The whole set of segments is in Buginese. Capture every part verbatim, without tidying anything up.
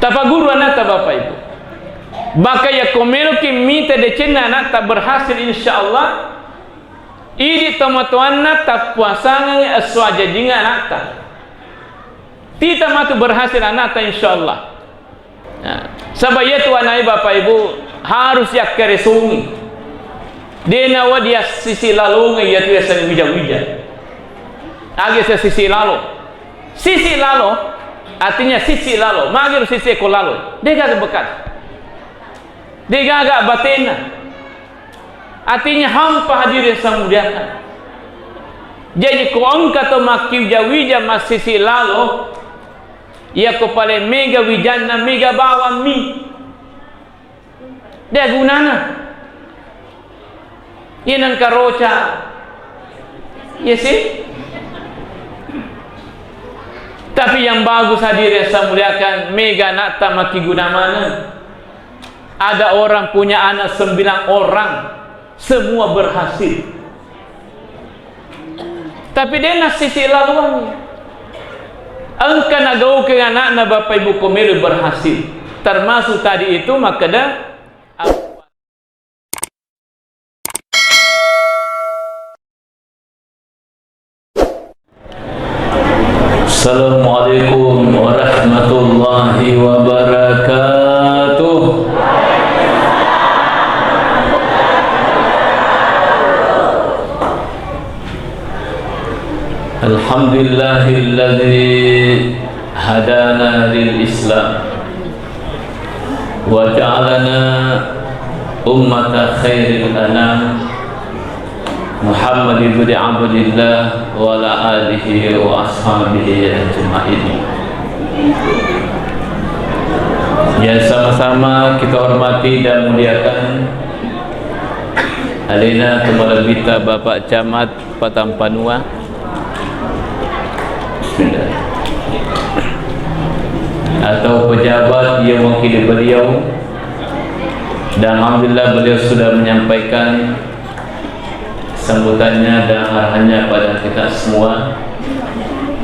Tapaguru anatta, Bapak Ibu. Bahkan yakko meloki mita decenna anatta berhasil, insya Allah, idi tomatoanna tappuasangengngi esso ajajingnge anatta. Tita matu berhasil anatta, insya Allah. Nah, saba iyatu anae, Bapak Ibu, harus yakkaresongi. De nawa dia sisi lalonge iyatu yaseng wija-wija. Age sisi lalo. Sisi lalo, artinya sisi lalo. Magero sisi ko lalo. Degaga bekas. Degaga batena. Artinya hampa, hadirin yang saya muliakan. Jadi, ko engka to makkiwija-wija massisi lalo, iya ko pale mega wijanna, mega bawammi. De gunana. Iya nengka roca. Iya sih. Tapi yang bagus, hadirin yang saya muliakan, mega anatta makkiguna maneng. Ada orang punya anak sembilan orang, semua berhasil. Tapi dena sisi laluangngi. Engka nagaukeng anakna, Bapak Ibu, ko melo berhasil. Termasuk tadi itu makkeda, Assalamualaikum warahmatullahi wabarakatuh. Alhamdulillahilladzi hadana lil Islam. وجعلنا أمة خير الأنام محمد بن عبد الله وعلى آله وأصحابه أجمعين. Yang sama-sama kita hormati dan muliakan, alena tomalebbita Bapak Camat Patampanua, Bismillah, atau pejabat yang mewakili beliau, dan alhamdulillah beliau sudah menyampaikan sambutannya dan arahannya pada kita semua.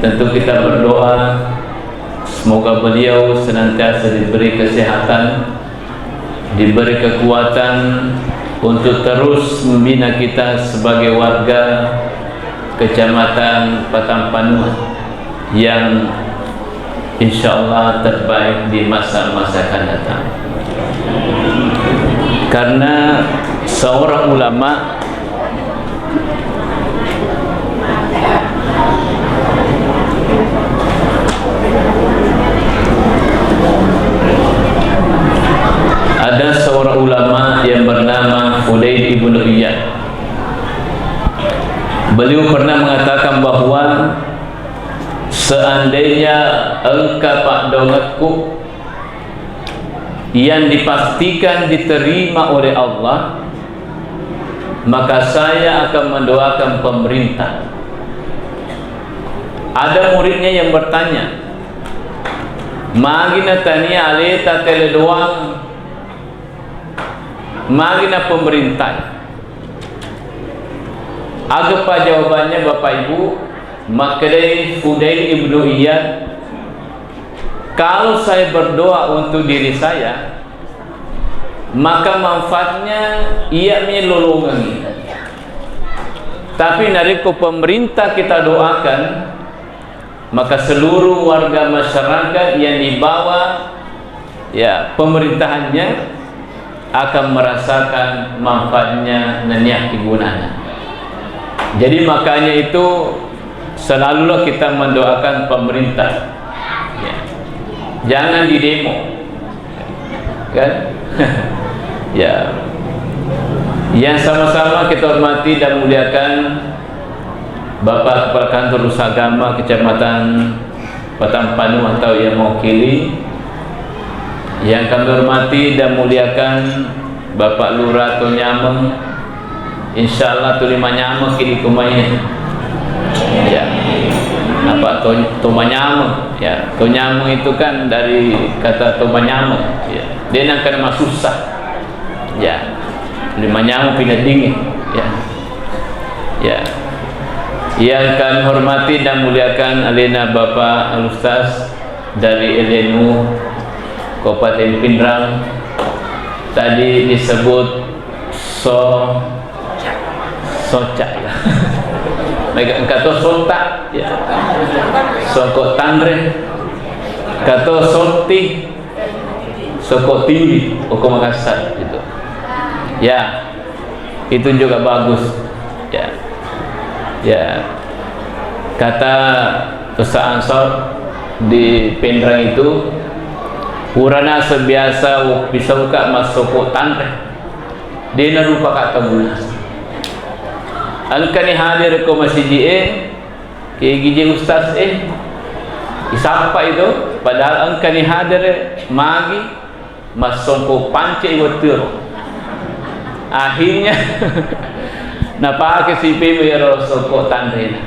Tentu kita berdoa, semoga beliau senantiasa diberi kesehatan, diberi kekuatan untuk terus membina kita sebagai warga Kecamatan Patampanua yang insya Allah terbaik di masa-masa akan datang. Karena seorang ulama Ada seorang ulama yang bernama Fudail ibnu Iyad. Beliau pernah mengatakan bahwa seandainya engka paddoangekku yang dipastikan diterima oleh Allah, maka saya akan mendoakan pemerintah. Ada muridnya yang bertanya, "Magi natania aleta tele doang, magi na pemerintah?" Agapa jawabannya, Bapak Ibu? Makkedai Fudail ibnu Iyad, "Kalau saya berdoa untuk diri saya, maka manfaatnya iya mi lolongengi. Tapi narekko pemerintah kita doakan, maka seluruh warga masyarakat yang di bawah, ya, pemerintahannya akan merasakan manfaatnya nenniya kegunaannya." Jadi makanya itu selalulah kita mendoakan pemerintah. Ya. Jangan didemo. Kan? Ya. Yang sama-sama kita hormati dan muliakan Bapak Kepala Kantor Usaha Agama Kecamatan Patampanua atau yang mewakili, yang kami hormati dan muliakan Bapak Lurah Tonyameng, insyaallah tuli manyameng ki di kumai. Ya. Apa to, to manyameng? Ya, to nyameng itu kan dari kata to manyameng. Ya. Dia nang kena masusah. Ya. Tuli manyameng pinadingi. Ya. Ya. Yang kami hormati dan muliakan alena Bapak Al-Ustaz dari L N U, Kabupaten Pinrang tadi disebut so soca, ya. Mega engka to sonta, ya. Soko tanre, engka to sonti, soko tinggi, oko Makassar gitu. Ya. Itu juga bagus. Ya. Ya. Kata Ustaz Ansor di Pinrang itu, purana sebiasa bisa uka masoko tanre. Dena rupa kata munasa. Engkani hadir ko masiji e, kegije ustaz e, isappa itu, padahal engkani hadir e, magi, massongko pance i wettuero. Akhirnya, napake si pebe ero songko tanrena.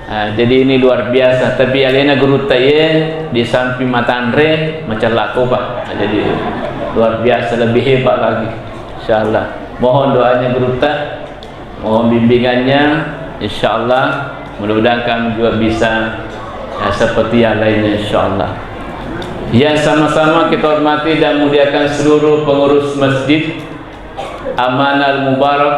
Ah, jadi ini luar biasa. Tapi alena gurutta ye, di samping matanre, macella topa. Nah, jadi luar biasa, lebih hebat lagi. Insyaallah. Mohon doanya gurutta. Mohon bimbingannya, insyaallah. Mudah-mudahan kami juga bisa, ya, seperti yang lainnya, insyaallah. Ya, sama-sama kita hormati dan muliakan seluruh pengurus masjid, Amanah Al-Mubarak,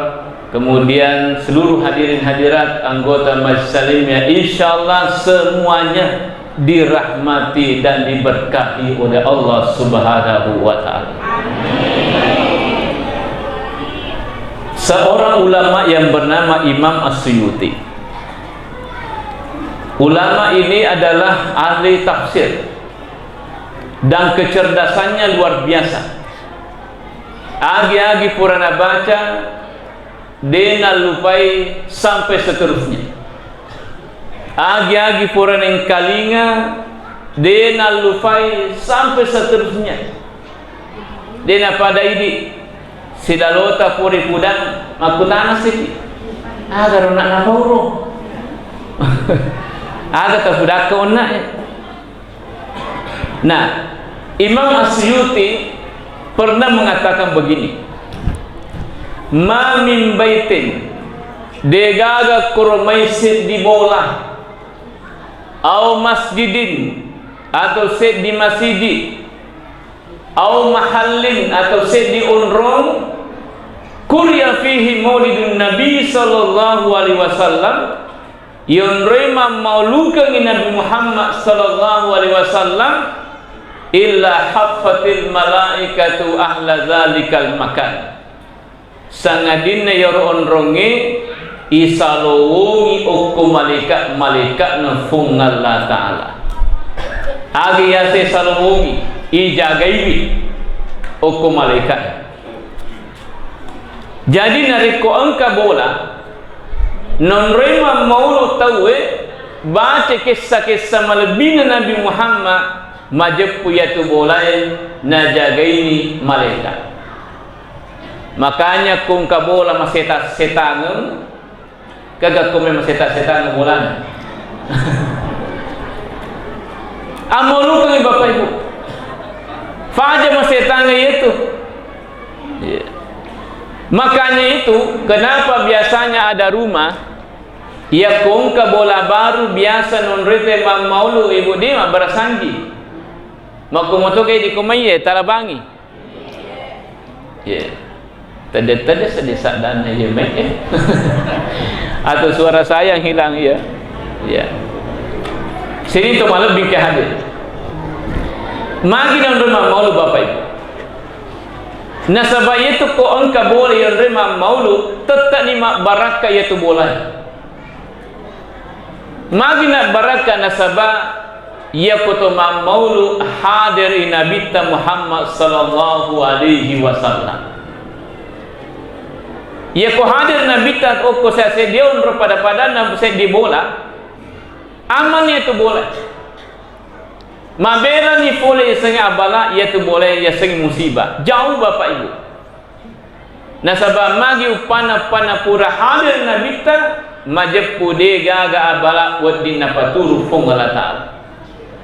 kemudian seluruh hadirin hadirat, anggota Majelis Taklim, ya, insyaallah semuanya dirahmati dan diberkahi oleh Allah Subhanahu wa Ta'ala. Seorang ulama yang bernama Imam As-Suyuti. Ulama ini adalah ahli tafsir dan kecerdasannya luar biasa. Agi-agi pura nabaca, de nallupai sampai seterusnya. Agi-agi pura nengkalinga, de nallupai sampai seterusnya. De napada idi, silalota puri pudang, makkutana siki. Aga ro nak napauro? Aga tapudakka onna e? Nah, Imam As-Suyuti pernah mengatakan begini, "Ma min baitin, degaga koromai seddi bola, au masjidin, atau seddi masidi, au mahallin, atau seddi onrong, quri'a fihi maulidun Nabi sallallahu alaihi wasallam, yonroi mammaulukengngi Nabi Muhammad sallallahu alaihi wasallam, illa haffatil malaikatu ahla dzalikal makan." Sangadinna iyaro onrongnge isalowongi okko malaika-malaika'na Fuang Allah Ta'ala. Aga yase salowongi, ijagaiwi okko malaika. Jadi narekko engka bola, nonroi mammaulu tauwe, baca kessa-kessa malebbina Nabi Muhammad, majeppu iyatu bolae najagaini malaika. Makanya ko engka bola maseta-setangeng, kega ko memang seta-setangeng bolana. Ammaulukengngi Bapak Ibu. Faja masetangeng itu. Iya. Makanya itu, kenapa biasanya ada rumah, iya ko engka bola baru biasa nonroi te mammaulu ibu di mabbarasanji. Makko motoke di komaiye, talabangi. Iya. Tede-tede sedih saddanna iya mai, eh. Atau suara saya yang hilang, iya. Iya. Sini tu malebbi ke hadir. Magi nonroi mammaulu Bapak Ibu. Nasaba iyatu ko engka bola yonroi mammaulu, tettani mabbarakka iyatu bola. Magi nabbarakka nasaba iyako to mammaulu haderi Nabitta Muhammad sallallahu alaihi wasallam. Iyako hadir Nabitta okko seddi onrong pada-padanna seddi bola, aman iyatu bola. Mabelani pole yasengnge abala iyatu bola yasengnge musibah. Jauh Bapak Ibu. Nasaba magi uppanna-uppanna pura hadir Nabitta, majeppu de gaga abala wedding napaturu Fuang Allah Ta'ala.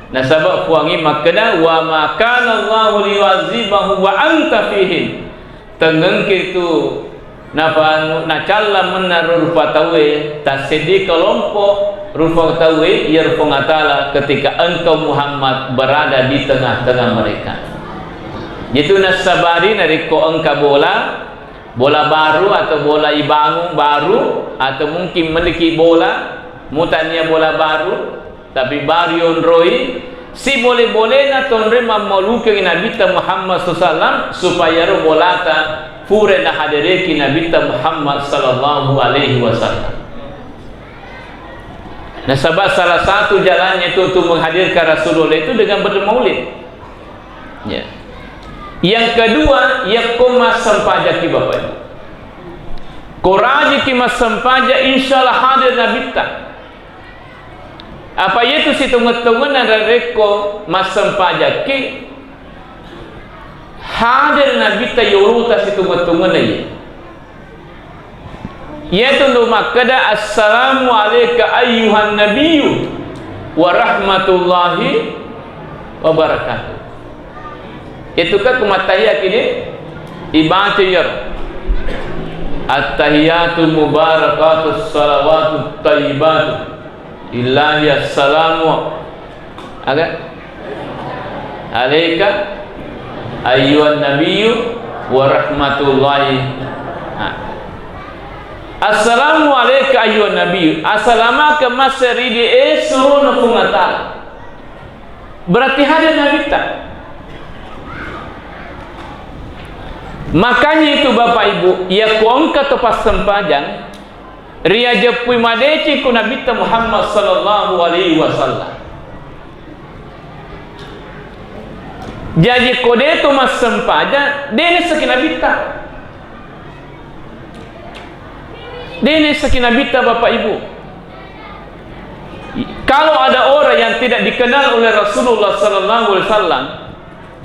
Nasaba Fuangnge makkeda, "Wa ma kana Allahu liyu'azzibahum wa anta fihim." Tengngengki tu napa-, nacalla mennaro rupa tauwe, tasseddi kelompok Rupa tauwe, iya Puang Allah Ta'ala ketika engkau Muhammad berada di tengah-tengah mereka. Itu nassabari narekko engka bola, bola baru atau bola ibangun baru, atau mungkin memiliki bola, mutania bola baru, tapi baru yonroi, sibole-bolena tonroi mammalukengi Nabitta Muhammad sallallahu alaihi wasallam supaya ro bolata pura nahadereki Nabitta Muhammad sallallahu alaihi wasallam. Nasaba salah satu jalannya itu untuk menghadirkan Rasulullah itu dengan bermaulid. Ya. Yang kedua, yakko massempajaki Bapak Ibu. Ko rajiki massempaja, insyaallah hadir Nabitta. Apa itu situngeng-tungenna narekko massempajaki hadir Nabitta yolota situngeng-tungenna iya. Iyatu ndu makkeda, "Assalamu alaika ayyuhan nabiyyu wa rahmatullahi wa barakatuh." Itu kan kumattahiyat kini ibaca iyaro. At-tahiyatu mubarakatu salawatu tayyibatu. Illahi assalamu aga? Alaika ayyuhan nabiyyu wa rahmatullahi. Nah. Assalamu alaika ayyuhan nabiyyu. Assalamaka masse ri idi e surona Puang Allah Ta'ala. Berarti hadir Nabitta. Makanya itu Bapak Ibu, iya ko engka to passempajang, riajeppui madeceng ko Nabitta Muhammad sallallahu alaihi wasallam. Jaji ko de to massempajang, de naisseki Nabitta. De naisseki Nabitta, Bapak Ibu. Kalau ada orang yang tidak dikenal oleh Rasulullah sallallahu alaihi wasallam,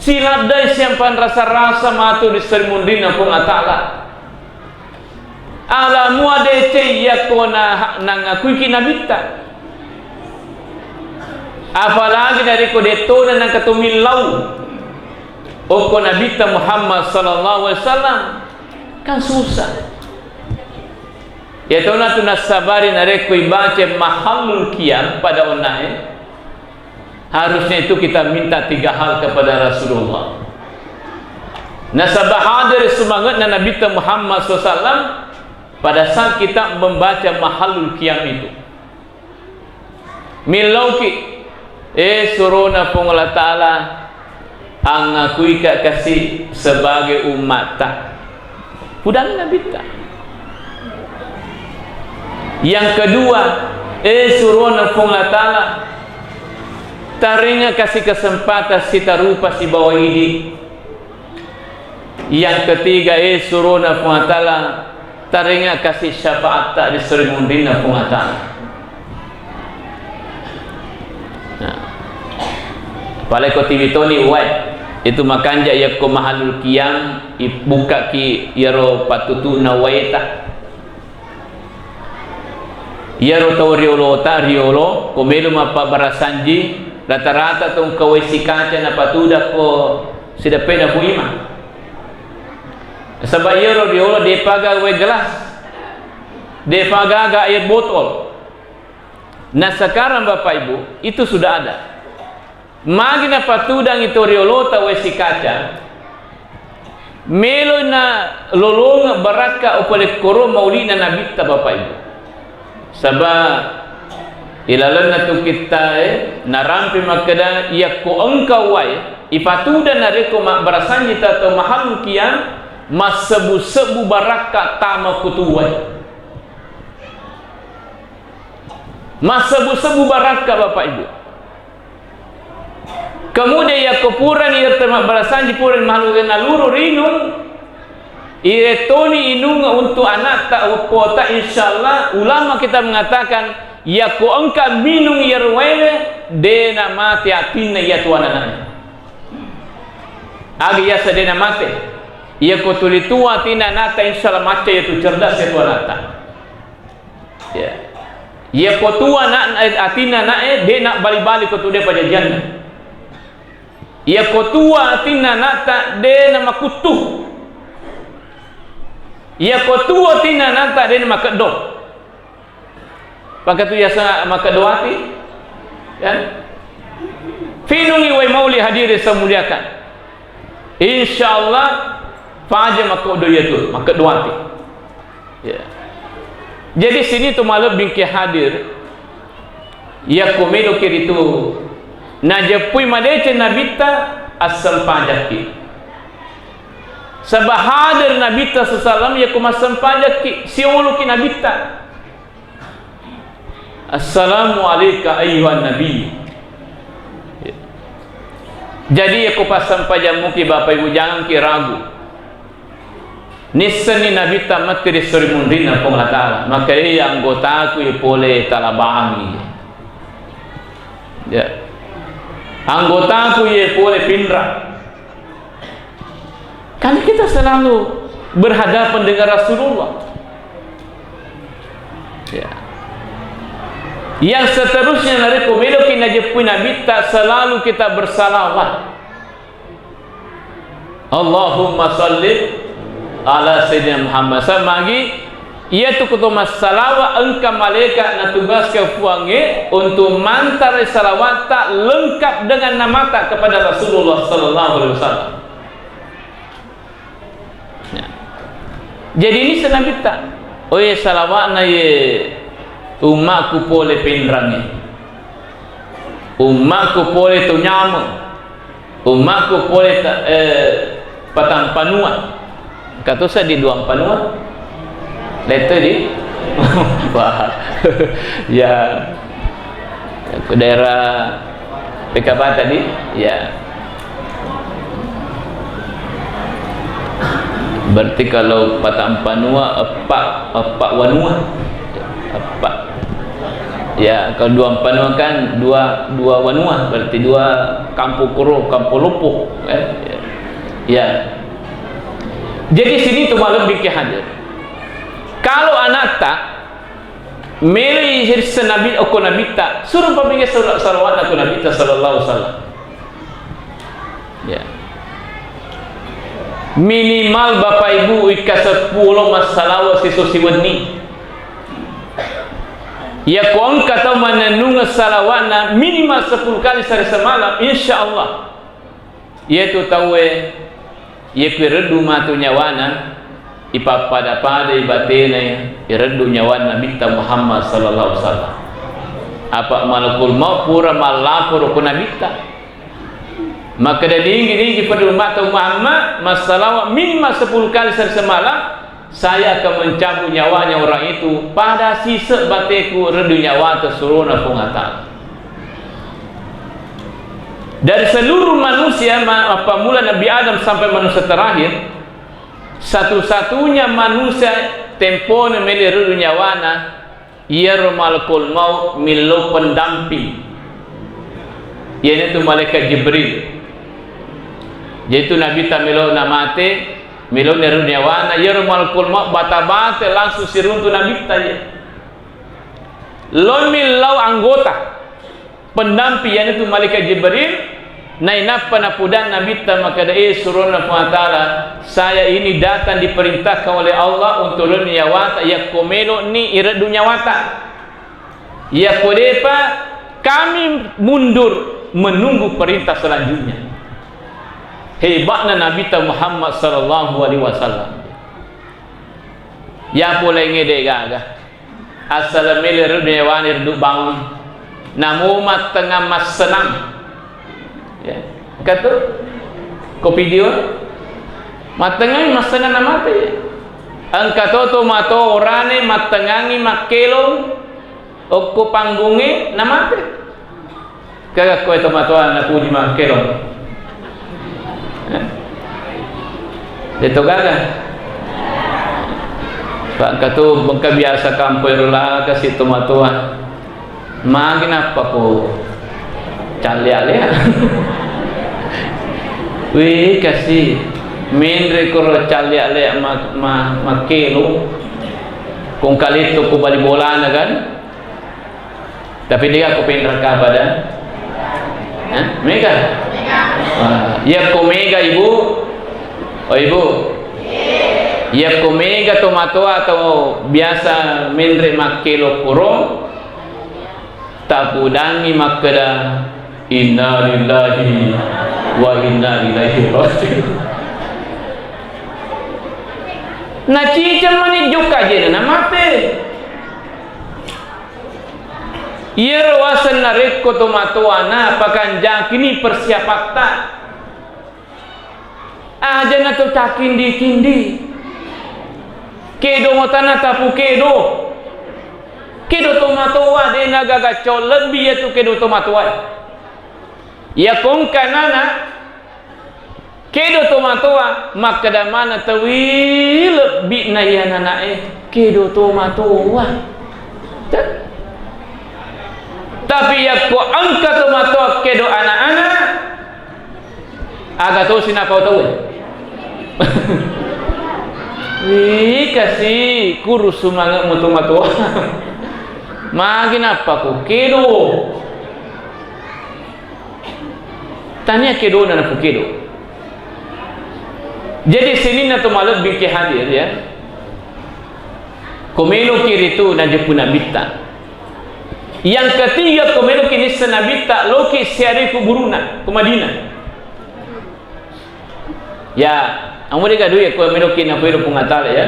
siladdai siampang rasa-rasa matu di seri munrinna Puang Allah Ta'ala. Ala mua deceng yakko na-, nangakuiki Nabitta. Apalagi narekko dettona nangka to millau okko Nabitta Muhammad sallallahu alaihi wasallam, kan susah. Yatona tu nassabari narekko ibaca mahallul qiyam pada onnae, harusnya itu kita minta tiga hal kepada Rasulullah. Nasaba hadir sumange'na Nabitta Muhammad sallallahu alaihi wasallam pada saat kita membaca mahallul qiyam itu. Millauki, eh, surona Puang Allah Ta'ala, angakuika kasi sebagai ummatta. Pudang Nabitta. Yang kedua, eh, surona Puang Allah Ta'ala, taringa kasi kesempatan sitarupa sibawa idi. Yang ketiga, eh, surona Puang Allah Ta'ala, taringa kasi syafaatta di seri munrinna Puang Allah Ta'ala. Nah. Apalagi ko tiwi toni wae, itu makanja yakko mahallul qiyam, ibukkaki yaro pattutu'na waeta. Iyaro tau riolota, riolo, ko melo mappabarasanji, rata-rata tongka wae sikaca napatudakko sideppe'na Puang Imang. Nasaba iyaro riolo de'pa gaga wae gelas, de'pa gaga air botol. Nah, sekarang Bapak Ibu, itu sudah ada. Magi napatudangi to riolota wae sikaca, meloi nalolongeng barakka upalekkoro mauli'na Nabitta, Bapak Ibu. Saba ilalenna tu kittae narampe makkeda, yakko engka wae ipatudang narekko mabbarasanji tau mahallul qiyam, massebbu-sebbu barakka tama ko tu wae. Massebbu-sebbu barakka, Bapak Ibu. Kemudian yakko purani iyaro mabbarasanji purani mahallu naluru rinung, irettoni inung untuk anakta, oppota, insyaallah ulama kita mengatakan yakko engka minung iyaro waewe, de namate atinna iyatu anana'e. Aga yaseng de namate? Yakko tuli tuo atinna anakta, insyaallah macca iyatu, cerdas iyatu anakta. Ya. Yakko tuo anak, atinna anak'e, de nabbali-bali ko tu de pajajianna. Yakko tuo atinna anakta, de namakuttu. Yakko tuo atinna anakta, de namakeddo. Maka tu yaseng makkeddo ati, ya. Finungi wae mauli hadirin saya muliakan. Insya Allah, faja makkeddo iyatu, makkeddo ati. Ya. Jadi sini tu malebbingki hadir, yakko meloki ritu, najeppui madeceng Nabitta, assempajakki. Saba hadir Nabitta sallallahu alaihi wasallam, yakko massempajakki, sioloki Nabitta. Assalamu alaika ayyuhan nabi. Jadi, yakko passempajammuki, Bapak Ibu, jangki ragu. Nissenni Nabitta matti ri sori munrinna Puang Allah Ta'ala. Maka, iya anggotaku ye pole talabangi. Ya. Anggotaku ye pole pinra. Karena kita selalu berhadapan dengan Rasulullah. Ya. Yang seterusnya, narekko meloki najeppui Nabitta, selalu kita bersalawat. Allahumma salli ala Sayyidina Muhammad. Samagi, iyatu kuto massalawa engka malaika natugaske Puangnge untuk mantarai salawatta lengkap dengan namata kepada Rasulullah sallallahu alaihi wasallam. Ya. Jadi ini senabitta. Oye, salawa'na ye ummaku pole Pinrangnge. Ummaku pole Tonyameng. Ummaku pole ta-, eh, Patampanua. Katosa di Duampanua? Lettu di? Wah. Ya. Ke daerah P K B tadi? Ya. Berarti kalau Patampanua, eppa, eppa wanua. Eppa. Ya, kalau Duampanua kan dua, dua wanua, berarti dua kampung kuro, kampung loppo, eh. Ya. Jadi sini tu malebbi ke hadir. Kalau anatta, melo i risseng Nabi, okko Nabitta, suro pabinge sal-, salawatna ko Nabitta sallallahu alaihi wasallam. Ya. Minimal Bapak Ibu wikka seppulo massalawa siso siwenni. Yakko engka tau mannennungeng salawatna minimal sepuluh kali sehari semalam, insya Allah. Iyatu tauwe, iyako ireddu matu nyawana, ipappada-padai batena ireddu nyawana Nabitta Muhammad sallallahu alaihi wasallam. Apa malakul maut pura mallaporo ko Nabitta. Makkeda, "Dinggi-dinggi pada ummata Muhammad, massalawa minimal sepuluh kali sehari semalam, saya akan mencabut nyawanya orang itu pada sisek bateku, reddu nyawata surona Puang Allah Ta'ala." Dari seluruh manusia, ma-, appammula Nabi Adam sampai manusia terakhir, satu-satunya manusia tempona melo reddu nyawana, iyaro malakul maut millau pendamping. Iyanatu malaikat Jibril. Jadi tu Nabitta melo namate, melo reddu nyawana, iyaro malakul maut bata-bata langsung siruntu Nabitta, ya. Lo millau anggota pendamping, iyanatu malaikat Jibril, nainappa napudang Nabitta makkeda, "Eh, surona Puang Allah Ta'ala, saya ini datang diperintahkan oleh Allah untuk reddu nyawata, yakko meloni ireddu nyawata. Yakko depa, kami mundur menunggu perintah selanjutnya." Hebatna Nabitta Muhammad sallallahu alaihi wasallam. Ya pole ngede gaga. Assaleng melo reddu nyawana reddu bangun. Namo mattengngang massenang. Ya. Engka tu? Ko video? Mattengngang massenang namate. Engka to tomatoa orane mattengngangi makkelong okko panggungnge namate. Kega koe tomatoa napuji makkelong. Eh? Deto gaga. Pak Katu, engka biasa kampoi rola kasi tomatoa. Magi nappa ko calli alea. Wih, kasi menre koro calli alea ma-, ma-, makkelong. Kong kalitto ko bali bolana kan? Tapi dega ko penraka pada? Hah? Mega? Wah, iya ko mega, Ibu? Oh, Ibu. Iya ko mega tomatoa atau biasa menre makkelo kuro, Tapudangngi makkeda, "Innalillahi wa inna ilaihi raji'un." Naciceng mani jokka jena namate. Iyaro waseng narekko tomatoa napakanjakini persiapatta. Aja na to takindi-kindi. Kedo motana tapu kedo. Kedo tomatoa de nagaga cau lebbi yatu kedo tomatoa. Iya kongka nana kedo tomatoa makkeda mana tawi lebbi na iya nanae kedo tomatoa. Tapi yakko engka tomatoa kedo anak-anak, aga tosi napau tauwe. Wih, kasi kurus semangatmu tomatoa. Magi nappa ko kedo. Tania kedona napu kedo. Jadi sininna to malebbi ke hadir ya. Ko meloki ritu najeppu nabitta. Yang ketiga, ko meloki nissa nabitta, loki siare kuburuna ko Madinah. Ya, amu de gaduwe ko meloki napuiro Puang Allah Taala ya.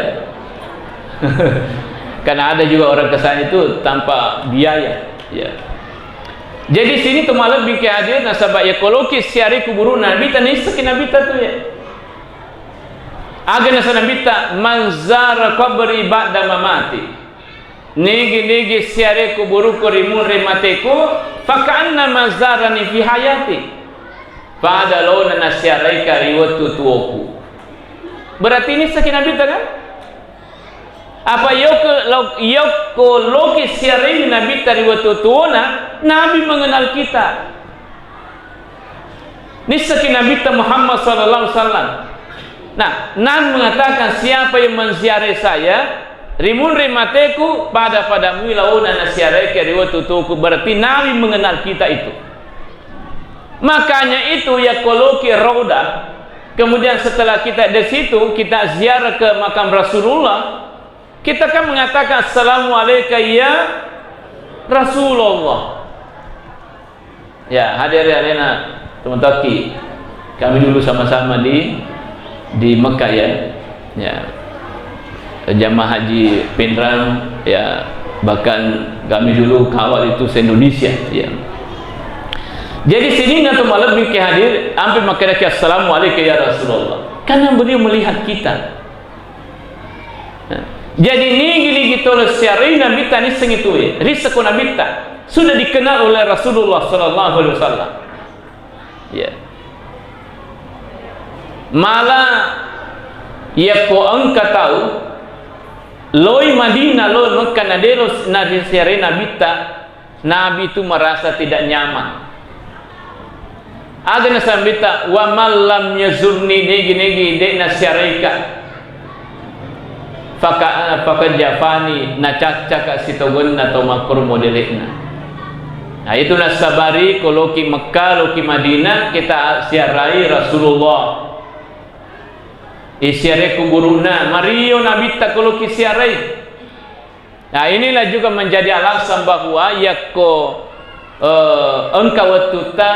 Karena ada juga orang ke sana itu tanpa biaya. Ya. Jadi sini to malebbi ke hadir nasaba ya ko loki siare kuburuna nabitta nissaki nabitta tu ya. Aga nasa nabitta, "Man zara qabri ba'da mamati." Nigi-nigi siare kuburuku rimunre mateku, "Faka'annama zarani fi hayati." Pada lona nasiaraika ri wettu tuoku. Berarti ini saki nabitta kan? Apa yoko, lo-, yoko loki siarai nabitta ri wettu tuona, Nabi mengenal kita. Nissaki Nabitta Muhammad sallallahu alaihi wasallam. Nah, Nabi mengatakan, "Siapa yang menziarahi saya, rimunri mateku pada-pada mui laona nasiarahi ke riwatu tuku." Berarti Nabi mengenal kita itu. Makanya itu ya koloki Raudah, kemudian setelah kita di situ, kita ziarah ke makam Rasulullah, kita kan mengatakan, "Assalamu alaika ya Rasulullah." Ya, hadir ya, Lena, teman Toki. Kami dulu sama-sama di, di Mekah, ya. Ya. Jamaah haji Pinrang, ya, bahkan kami dulu kawal itu se-Indonesia, ya. Jadi, sini na tu malebbi ke hadir, ampe makkeda ki, "Assalamu alaika ya Rasulullah." Karena beliau melihat kita. Nah, jadi nigi-nigi tolo siarai Nabitta nissengi tuwe, riseko Nabitta. Sudah dikenal oleh Rasulullah sallallahu alaihi wasallam. Ya. Malah, yakko engka tau loi Madinah, loi Mekka, nadelo narisiarai Nabitta, Nabi itu merasa tidak nyaman. Aga nasambitta, "Wa man lam yazurni," negi-negi de nasiaraika. Faka-, faqad jafani, nacaccaka sitongonna tau makkoro modele'na. Nah, itu nasabari ko loki Mekka, loki Madinah, kita siarai Rasulullah. Isiarai kuburuna, mario Nabitta ko loki siarai. Nah, inilah juga menjadi alasan bahwa yakko, eh, engka wettutta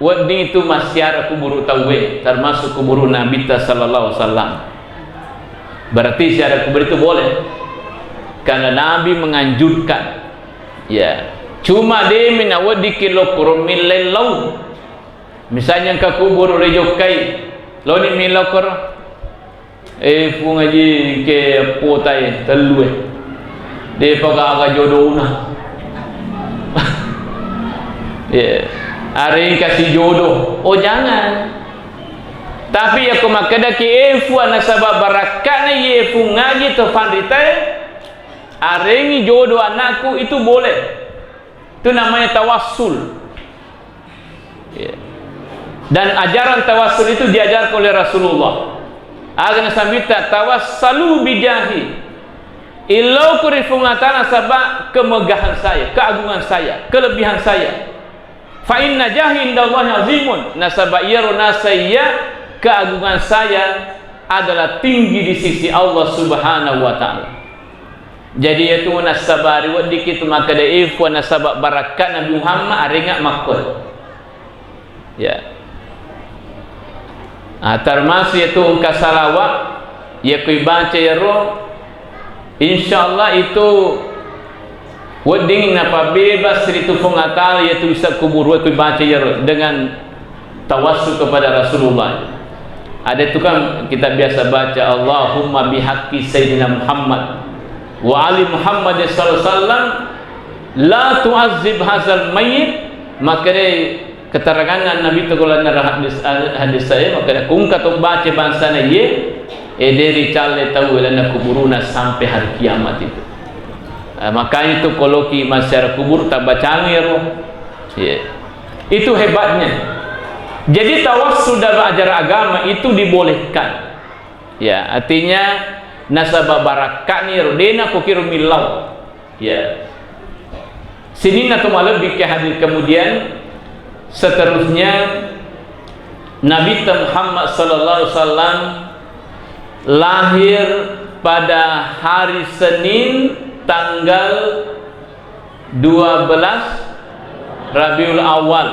wedding itu massiara kuburu tauwe, termasuk kuburu Nabitta sallallahu alaihi wasallam. Berarti ziarah kubur itu boleh. Karena Nabi menganjurkan. Ya. Cuma de mi naweddikki lokoro millellau. Misalnya engka kuburu le jokkai, loni milokoro. Eh, Puang Haji, ke potai tellue. Depa gaga jodona. Ya. Areng kasi jodoh. Oh, jangan. Tapi yakko makkedaki, "Eh, Puang, nasaba barakkana ye Puang Haji to fanritae, arengi jodoh anakku," itu boleh. Itu namanya tawassul. Ya. Dan ajaran tawassul itu diajarkan oleh Rasulullah. Aga nasambitta, "Tawassalu bijahi." Illau ku ri Puang Allah Ta'ala nasaba kemegahan saya, keagungan saya, kelebihan saya. "Fa inna jahi indallahi azimun." Nasaba iyaro nasaiya keagungan saya adalah tinggi di sisi Allah Subhanahu wa Ta'ala. Jadi, iyatu nasabari weddikki tu makkeda, "Ifwa nasaba barakka Nabi Muhammad," arengnga makko. Ya. Ah, termasuk iyatu engka salawat, iya ko ibaca iyaro, insyaallah itu wedding napabebas ritu Puang Allah Ta'ala iyatu isa kubur, iya ko ibaca iyaro dengan tawassul kepada Rasulullah. Ada itu kan kita biasa baca, "Allahumma bihaqqi Sayyidina Muhammad wa ali Muhammad sallallahu alaihi wasallam, la tu'azzib hazal mayyit." Makkeda keterangan Nabi tu kalau dalam hadis, hadis saya, makkeda kungka to baca bangsana iye, eh, de ricalle tau lalenna kuburuna sampai hari kiamat itu. Eh, makanya itu kalau ki masyarakat kubur tabacangi ro. Iya. Itu hebatnya. Jadi tawassul dalam ajaran agama itu dibolehkan. Ya, artinya nasaba barakkani ro, dena ko kiro millau. Ya. Sininna to malebbi ke hadir kemudian seterusnya Nabi Muhammad sallallahu alaihi wasallam lahir pada hari Senin tanggal dua belas Rabiul Awal.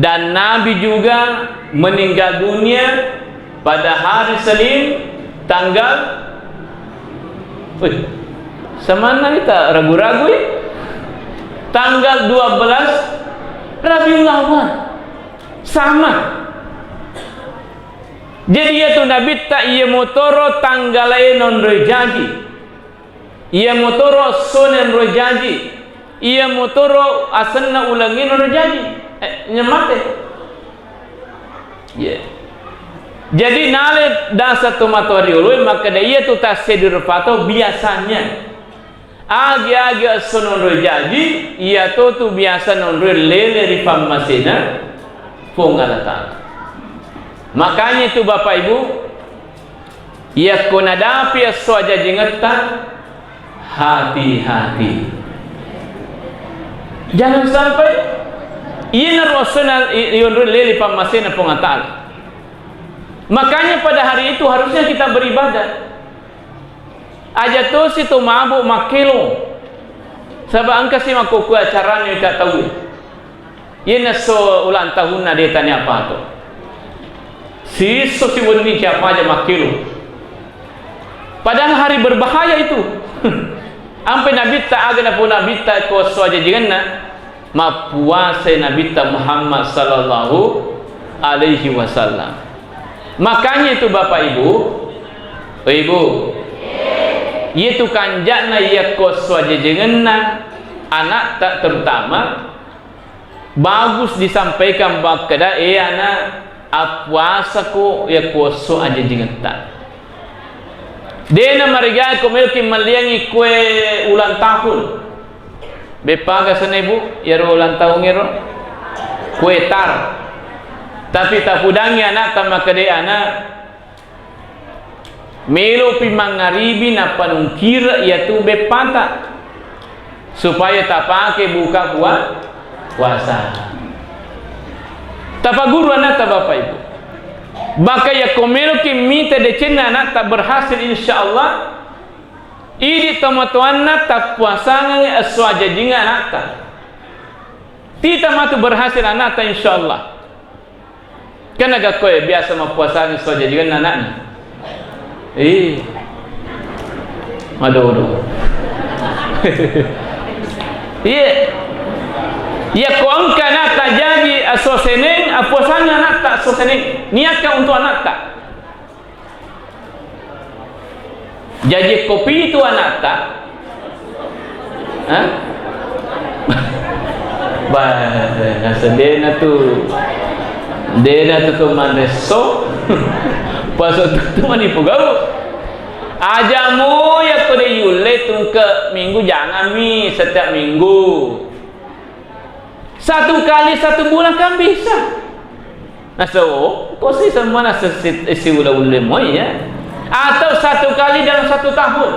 Dan Nabi juga meninggal dunia pada hari Senin tanggal, wih, samanna kita ragu-ragu ya? Tanggal dua belas Rabiul Awal. Sama. Jadi iyatu Nabitta iya motoro tanggalae nonroi jaji. Iya motoro esso nonroi jaji. Iya motoro asenna ulengnge nonroi jaji. Eh, nyemmate. Iya. Jadi nale dasa tomatoa rioloe makkeda iyatu tasseddi rupato biasanya. Agi-agi esso nonroi jaji, iyato tu biasa nonroi lele ri pammasena Puang Allah Ta'ala. Makanya itu Bapak Ibu, yakko nadapi esso ajajingetta, hati-hati. Jangan sampai iyanaro esso na i-, ionroi lele pammasena Puang Allah Ta'ala. Makanya pada hari itu harusnya kita beribadah. Aja tosi to mabuk makkelo. Saba engka si makkukue acarana ita tau. Iyana esso ulang tahunna de tania pato. Sisso siwenni siapa aja makkelo. Padahal hari berbahaya itu. Ampe Nabitta aga napau Nabitta ko esso ajajingenna. Mappuasai Nabitta Muhammad sallallahu alaihi wasallam. Makanya itu Bapak Ibu, Ibu, itu kanja'na yakko esso ajajengenna anakta terutama bagus disampaikan makkeda, "Eh anak, appuasako yakko esso ajajengetta." Dena marigai ko meloki malliangi kue ulang tahun. Beppa aga senna, Ibu, iyaro ulang tahun ero? Kue tar. Tapi tapudangi anakta makkeda, "Anak, melopi mangaribi nappa nungkira iyatu beppata supaya tapake buka pua-, puasa." Tapaguru anakta, Bapak Ibu. Maka yakko meloki mita decenna anakta berhasil, insya Allah, idi tomatoanna tappuasangengngi esso ajajingenna anakta. Tita matu berhasil anakta, insya Allah. Kan aga koe biasa mappuasangengngi esso ajajingenna anakna. Ih. Aduh, aduh. Iya. Yakko engka anakta jaji esso Seneng, appuasangengngi anakta esso Seneng. Niakka untuk anakta. Jaji ko pitu anakta. Hah? Bah, nasa dena tu, dena tu tu manesso. Paso tu, tu mani pugau. Aja mo yakko de yulle tungke minggu, jangan mi setiap minggu. Satu kali satu bulan kan bisa. Nasa, oh, kok sih semua nasa si, si ula-ula mo ya? Atau satu kali dalam satu tahun.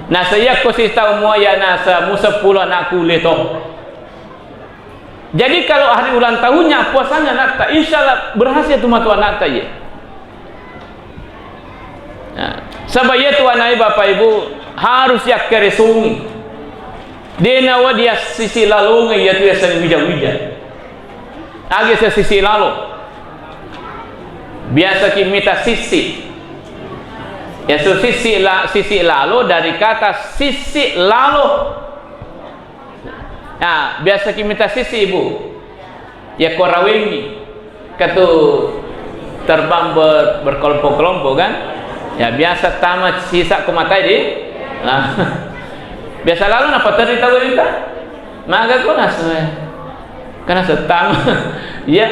Nasa ya kok sih tahu mo ya nasa mu sepuluh anak kulit toh. Jadi kalau hari ulang tahunnya puasanya anakta, insya Allah berhasil tu matu anakta ya. Nah, Saba' iyatu anae Bapak Ibu harus yakkaresongi. De' nawedding sisi lalongeng iyatu yaseng wija-wija. Aga yaseng sisi lalo. Biasaki mita sisi. Yasu sisi la-, sisi lalo dari kata sisi lalo. Nah, biasaki mita sisi, Ibu. Yakko rawengngi, katu terbang ber-, berkelompok-kelompok, kan? Ya, biasa tama sisa ko matai di. Nah. Biasa lalo napaterri tau wita. Maga ko nasu, eh. Karena setama. Iya.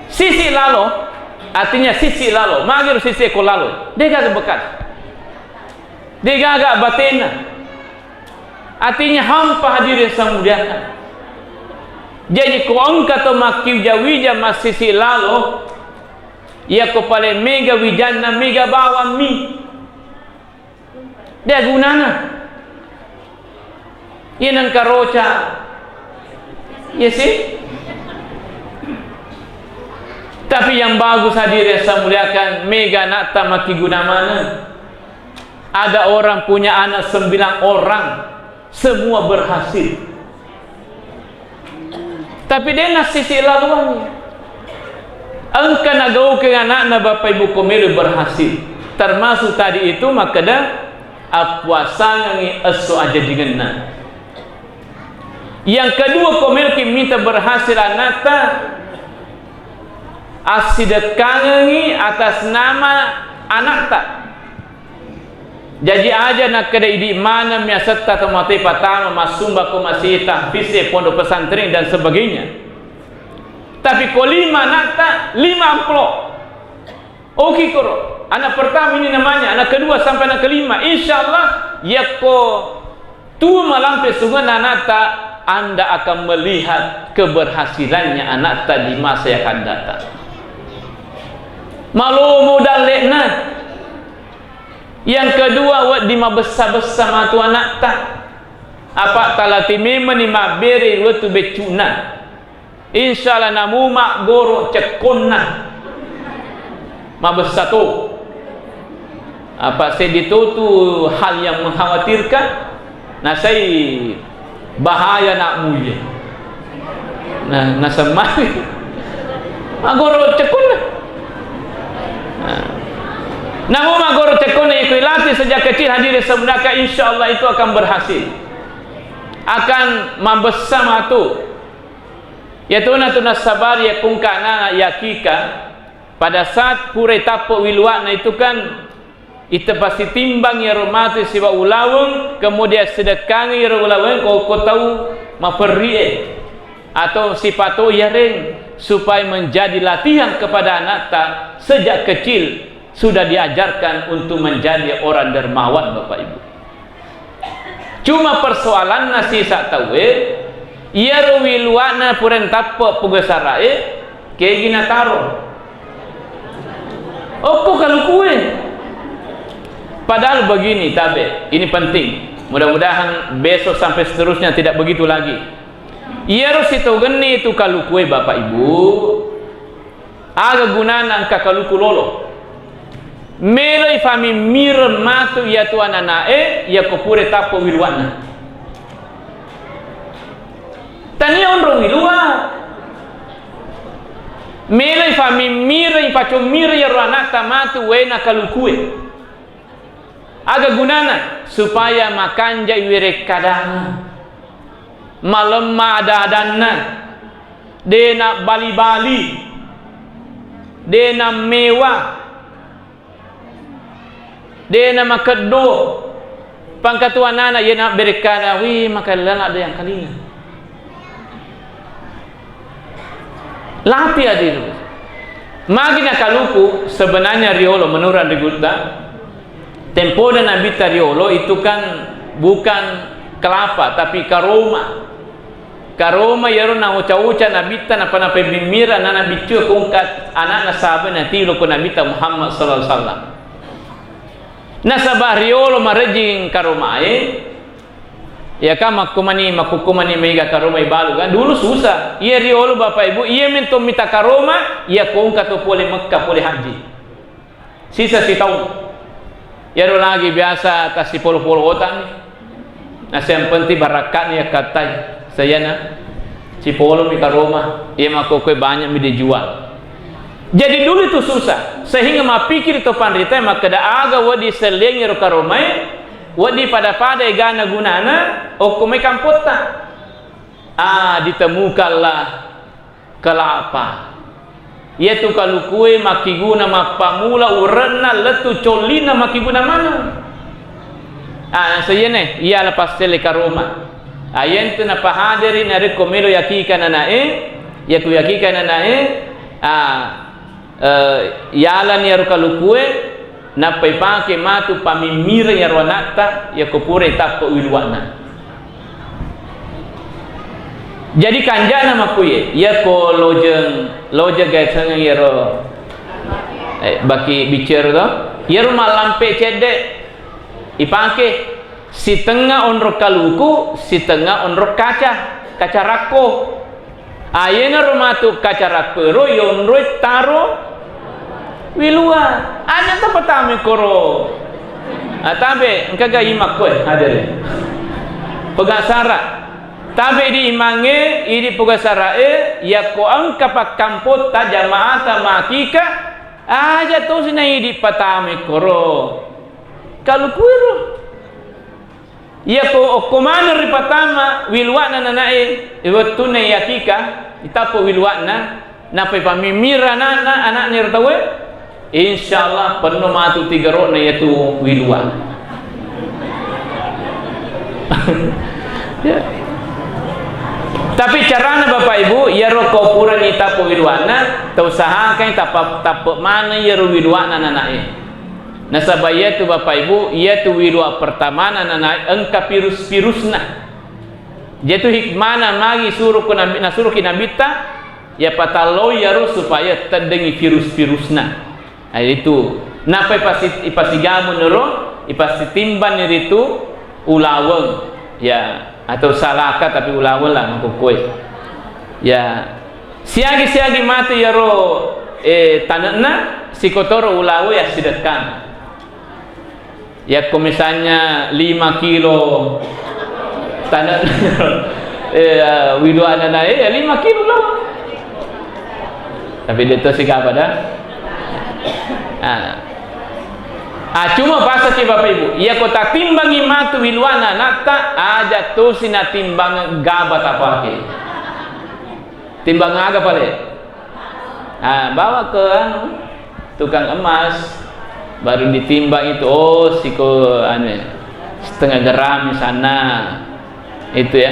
Sisi lalo, artinya sisi lalo. Magiro sisi ko lalo. De' gaga bekas. De' gaga batena. Artinya hampa, hadirin yang saya muliakan. Jadi ko engka to makkiwija-wija massisi lalo, iya ko pale mega wijanna, mega bawammi. De' gunana. Iya nengka roca. Iya sih. Tapi yang bagus, hadirin yang saya muliakan, mega anakta makkiguna maneng. Ada orang punya anak sembilan orang, semua berhasil. Tapi de' nassisi laluangngi. Engka nagaukeng anakna Bapak Ibu ko melo berhasil. Termasuk tadi itu makkeda, appuasangengngi esso ajajingenna. Yang kedua, ko meloki mita berhasil anakta, assidekkangengngi atas nama anakta. Jaji aja nakkeda idi' maneng mi asetta tomatoa patama massumba ko masjid, tahfiz e, pondok pesantren dan sebagainya. Tapi ko lima anakta, lima amplop. Oke koro, anak pertama ini namanya, anak kedua sampai anak kelima. Insya Allah, yakko tu malampe sungenna anakta, Anda akan melihat keberhasilannya anakta di masa yang akan datang. Malomo dalle'na. Yang kedua, wedding mabessa-bessa matu anakta. Apa' talati memeni mabbere wettu beccu'na. Insya Allah namu maggoro cekkonna. Mabessa to. Apa' seddi to tu hal yang mengkhawatirkan. Nasai bahaya nak muye. Nah, nasemmari. Maggoro cekkonna. Nah. Namu maggoro cekkonna, iko ilatih sejak kecil, hadirin semuanya, insya Allah itu akan berhasil. Akan mabessa matu. Iyatona tu nassabari yakko engka anana yakika, pada saat pura itappe' wiluwa'na itu kan, ita pasti timbang iyaro matu sibawa ulaweng, kemudian sedekkangi iyaro ulaweng ko, ko tau maperri'e atau sipato iyareng, supaya menjadi latihan kepada anakta sejak kecil sudah diajarkan untuk menjadi orang dermawan, Bapak Ibu. Cuma persoalanna sisa tauwe, iyaro wiluwa'na pura itappe' puga sara'e, kegi nataro. Okko kalukue. Padahal begini, tabe, ini penting. Mudah-mudahan besok sampai seterusnya tidak begitu lagi. Iyaro sitogenni tu kalukue, Bapak Ibu, aga gunana engka kaluku lolo? Meloi famimmireng matu iyatu anana'e, iyako pura tappo wiluwa'na. Tania onrong wiluwa. Meloi famimmireng, pacommireng iyaro anakta matu waena kalukue. Aga gunana? Supaya makanjai werekkadanna, malemma ada-adanna, de' nabbali-bali, de' nammewa, de' namakeddo. Pangkatuanana iya nabberekkada, wih, maka lala de' angkalinga. Lati adiru. Magi nakaluku, sebenarnya riolo menurut anrigutta, tempoda Nabitta riolo itu kan bukan kelapa, tapi karoma. Karoma iyaro naoca-oca Nabitta, napa-napa mimmira, na Nabiccu kongka anakna sahabat natilo ko Nabitta Muhammad sallallahu alaihi wasallam. Nasaba riolo marejing karomae, iya kan makkumani, makkukkumani mega karoma ibalu kan. Dulu susah. Iya riolo Bapak Ibu, iya mento mita karoma, iya kongka to pole Mekka, pole haji. Sisa sitaung. Iyaro lagi biasa tassipolo-polo ota'ni. Nah, yang penting barakka'ni yakkattai. Sayana, sipolomi karoma. Iya makkokkoe banyakmi dijual. Jadi dulu itu susah. Sehingga mappikir to panrita makkeda aga wedding sellengi ro karomae, wedding pada-pada egana gunana, okko mai kampotta. Ah, ditemukanlah kelapa. Iyatu kalukue makkiguna mappamula urenna lettu collinna makkiguna maneng. Ah, nasaiyene, iyala passele karoma. Ayentu napahaderi narekko melo yakika nanae, yaku yakika nanae, ah, eh, yalani iyaro kalukue, nappa ipake matu pamimmireng iyaro anatta, yakko pura itappe wiluwa'na. Jadi kanja'na makkuye, iyako lojeng, lojeng gaetengeng iyaro, eh, baki biccero to, iyaro mallampe cedde ipake sitengnga onrong kaluku, sitengnga onrong kaca, kaca rakko. Ayenaro matu kaca rakkoero yonroi taro wilua. Aja tapatame koro. Ah, tabe, engkaga imakko, eh, hadere. Pega sara. Tabe di imangnge, idi pega sarae, yakko engka pakkampotta jamaata makika, aja tosi na idi patame koro. Kalukuero. Iyako okko maneng ripatama wiluwa'na nanae, wettunna iyakika, itappo wiluwa'na, nappa ipammimmira ana'na, ana'na ero tauwe, insyaallah penno matu tigero'na iyatu wiluwa. Ya. Tapi carana Bapak Ibu, iyaro ko purani tappo wiluwa'na, tausahakan tappa-, tappe maneng iyaro wiluwa'na nanae. Nasaba iyatu Bapak Ibu, iyatu wiluwa pertamana nanae engka virus-virusna. Iyatu hikmana magi suruh ku Nabi, nasuruhki Nabitta, ya patalloi iyaro supaya teddengi virus-virusna. Nah, itu. Nappa ipasi-, ipasigamu nero, ipasitimbang ritu ulaweng, ya, atau salaka tapi ulaweng lah makkokkoe. Ya, siagi-siagi matu iyaro, eh, tane'na, sikotoro ulaweng ya sidekkang. Yakko misalnya lima kilo tanah, eh, wiluwa'na na, eh, ya lima kilo lah. Tapi dia tosi kapa dah? Ah. Ah, cuma pasaki Bapak Ibu, iyako tatimbangi matu wiluwa'na anatta, aja tosi natimbang gaba tapake. Timbang aga pale? Ah, bawa ke anu, tukang emas, baru ditimbang itu, oh, siko anu, setengah gram misalnya. Itu ya.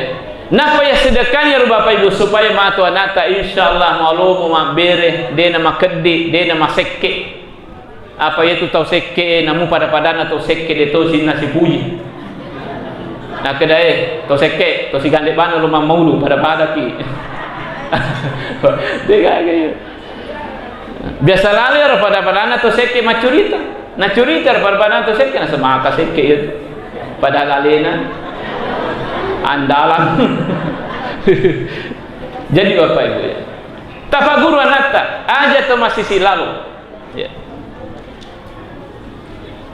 Napa ya sedekahnya ro Bapak Ibu supaya matu anatta insyaallah malomo mabbere, dena makeddi, dena masekke. Apa iyatu tau sekke, namu pada-padana tau sekke de to sinna sipuji. Nakkedae, tau sekke, tau sigande bana lo mammaulu, pada-padaki. Degaga iya. Biasa lale ro pada-padana tau sekke maccurita. Naccurita ro pada-padana tau sekke, nasemaka sekke iyatu. Padahal alena andalan. Jadi Bapak Ibu ya. Tapaguru anatta, aja to masisi lalo. Ya.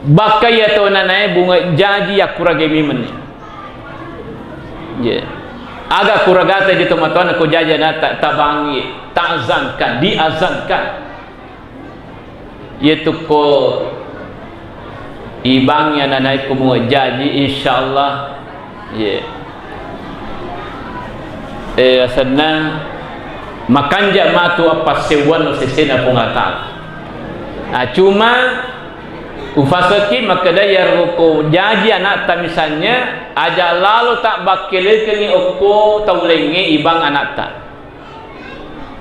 Bakka iya to nanae bunga jaji yakkuragai memenni. Ya. Aga kuragata di tomatoanna ko jaji anatta, tabangi, ta'azankan, diazankan. Yetu ko ibangi ananae ko mua jaji, insyaallah. Ye. Eh, asenna makanja matu appassewwanna sesena Puang Allah Ta'ala. Ah, cuma ufaseki makkeda iyaro ko jaji anatta misalnya, aja lalo tabbakkelekeni okko tau laingnge ibang anatta.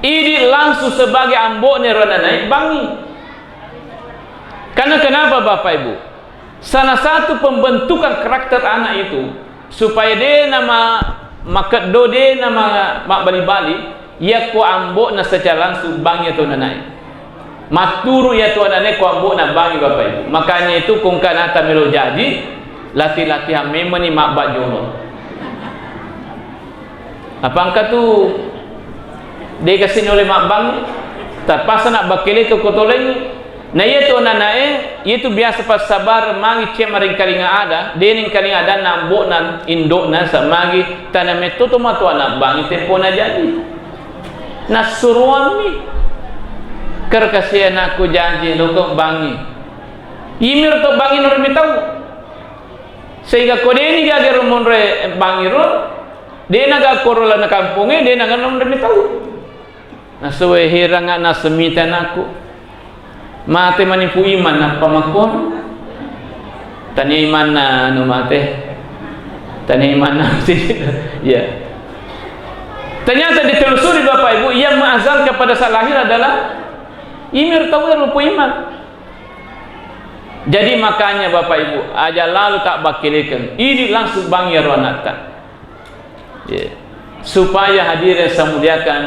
Idi langsung sebagai ambo'na ro ananae bangi. Karena kenapa Bapak Ibu? Salah satu pembentukan karakter anak itu, supaya de nama makeddo, de nama mabbali-bali, yakko ambo'na secara langsung bangi atau nanae. Matturu iya tu ananae ko ambo'na bangi Bapak Ibu. Makanya itu kungkana tamelo jaji, latih-latihan memeni mabba jolo. Apa engka tu de kasi nole mabbang, terpaksa nak bakkeleke ko tolengi. Na iyatu anana'e, iyatu biasa passabar magi cia maringkalinga ada, de nengkalinga adanna ambo'na, indo'na, sa magi tana metto to matu ana bangi tempona jaji. Nassuroammi. Kerkasi anakku jaji loko bangi. Imir to bangi nurmi tau. Sehingga ko deni gaga rumonre bangi ro, dena ga koro lana kamponge, dena ga nonre mitau. Nasuwe heranga nasemita anakku. Mate manipu iman nappa makkono. Tania imanna anu mate. Tania imanna ya. Ternyata ditelusuri Bapak Ibu, yang mengazalkan pada saat lahir adalah imir tau rupu iman. Jadi makanya Bapak Ibu, aja lalu tak bakileken. Ini langsung bang ya ro anakta. Ya. Supaya hadirin saya muliakan,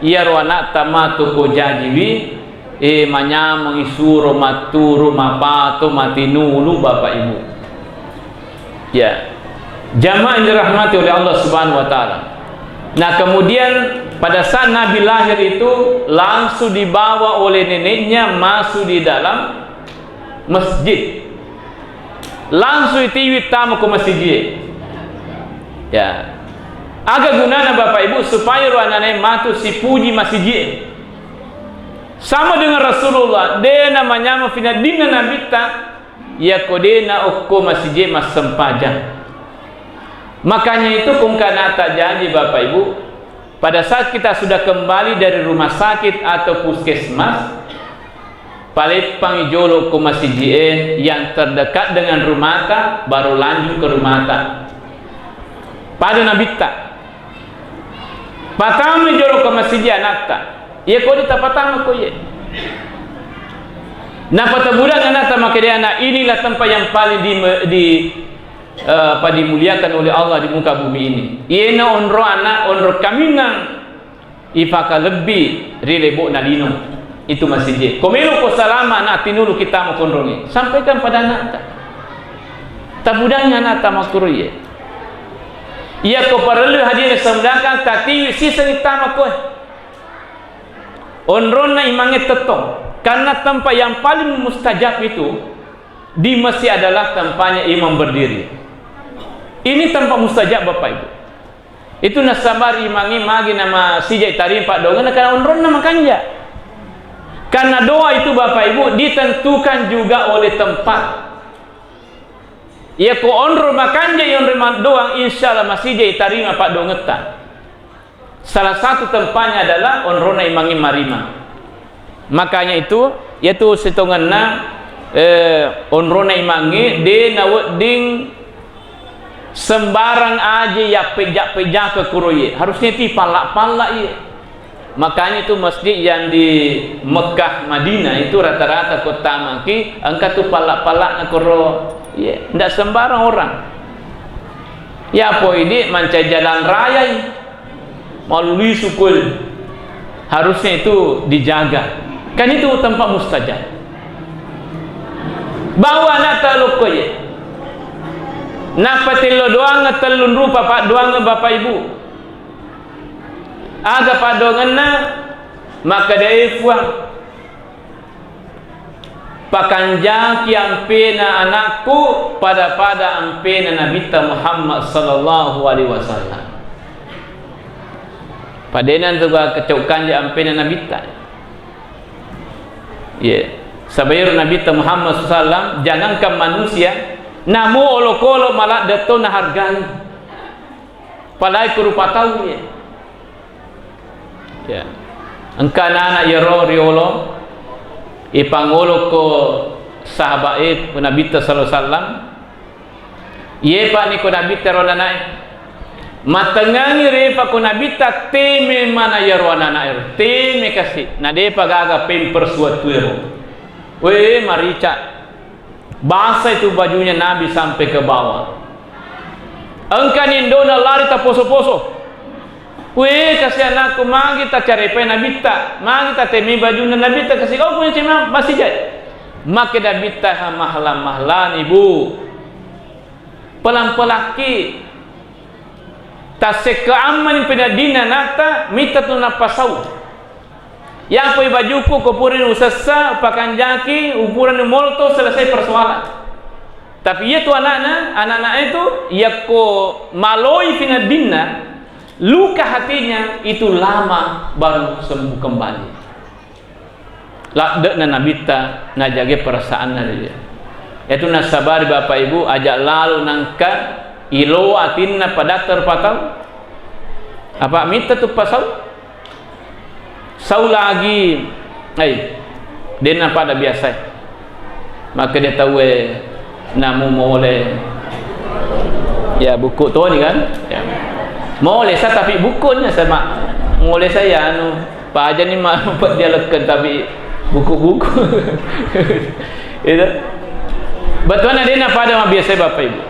iyaro anakta matu ko jajiwi, eh, manyameng isuro, matturu, mapato, matinulu, Bapak Ibu. Ya. Jamaah yang dirahmati oleh Allah Subhanahu wa Ta'ala. Nah, kemudian pada saat Nabi lahir itu langsung dibawa oleh neneknya masuk di dalam masjid. Langsung itiwi tama ko masjid. Ya. Aga gunana Bapak Ibu supaya ro anane matu sipuji masjid. Sama dengan Rasulullah, de namanyameng fina dinna nabitta, yako de na okko masjid massempajang. Makanya itu kungkana tajaji Bapak Ibu, pada saat kita sudah kembali dari rumah sakit atau puskesmas, paleppangi jolo ko masijie yang terdekat dengan rumata, baru lanjut ke rumata. Pada nabitta. Patama jolo ko masijie anatta. Iya ko dita patama ko iye. Napata budang anatta makkedai anak, inilah tempat yang paling di, di eh, apa dimuliakan oleh Allah di muka bumi ini. Iyena onro anak, onro kaminang ifakalebbi ri lebo'na lino. Itu masijie. Ko melo ko salama anak tinulu kita makonrongi. Sampaikan pada anakta. Tabudangi anakta makkuro iye. Iya ko parellu hadir semdakan tatiwi siseng tama koe. Onronna imangnge tettong. Karena tempat yang paling mustajab itu di masjid adalah tempatnya imam berdiri. Ini tempat mustajab, Bapak Ibu. Itu nasaba imangnge magi namasijai tarima paddoangenna karena onronna makanja. Karena doa itu, Bapak Ibu, ditentukan juga oleh tempat. Iya ko onro makanja, onro maddoang, insya Allah masijai tarima paddoangetta. Salah satu tempatnya adalah onrona imangnge marimang. Makanya itu, yaitu sitongenna, eh, onrona imangnge de nawedding sembarang aje yappeja-pejake kuro iye. Harusnya itu palla-palla iye. Makanya itu masjid yang di Mekah, Madinah itu rata-rata kota maki engka tu palla-pallana kuro iye. Ndak sembarang orang. Ya poi di mancai jalan raya i. Maluli sukul. Harusnya itu dijaga. Kan itu tempat mustajab. Bawa anak teluk koye. Napa tello doang tellun rupa pak doang Bapak Ibu. Aga paddoangenna makkeda e Fuang. Pakanjaki ampena anakku pada-pada ampena Nabitta Muhammad sallallahu alaihi wasallam. Padena tu ga kecau kanja ampena Nabitta. Ye. Sabairo Nabitta Muhammad sallallahu alaihi wasallam, jangankan manusia, namu olokolo maladde to nahargai. Palai ku rupa tau ye. Ya. Engka anak-anak yero riolo, ipangolo ko sahabat e Nabitta sallallahu alaihi wasallam. Ye pa ni ko Nabitta ro anak e. Matengangi repa ko Nabitta teme mana yero anak-anak ero. Teme kasi. Na depa gaga pampers wettu ero. We marica. Basai tu bajunya Nabi sampai ke bawah. Engka ni indona lari taposo-poso. Weh, kasi anakku, magi tacarepai Nabitta, magi tatemi bajunna Nabitta, kasi kau punya cema masijai. Make Nabitta ha mahla-mahlani, Bu. Pelang-pelakki. Tasekka ammani penaddinna anatta, mita tu napasau. Yapoi bajuku, ko purani usessa, pakanjaki, upurani molto, selesai persoalan. Tapi iya tu anakna, anak-anak itu, yakko maloi fingeddinna, luka hatinya, itu lama baru sembuh kembali. Ladde'na Nabitta najage perasaanna ri dia. Itu nasabari Bapak Ibu, aja lalo nangka ilo atinna pada terpatau. Apa mitta tu pasau? Sau lagi, ai, denna pada biasa. Makkeda tauwe, namu mole. Ya, buku toni kan? Ya. Mole sa, tapi bukunya sama. Mole saya anu, pajani ma-, dialekkan, tapi buku-buku. Itu. Betulna denna pada ma biasa Bapak Ibu.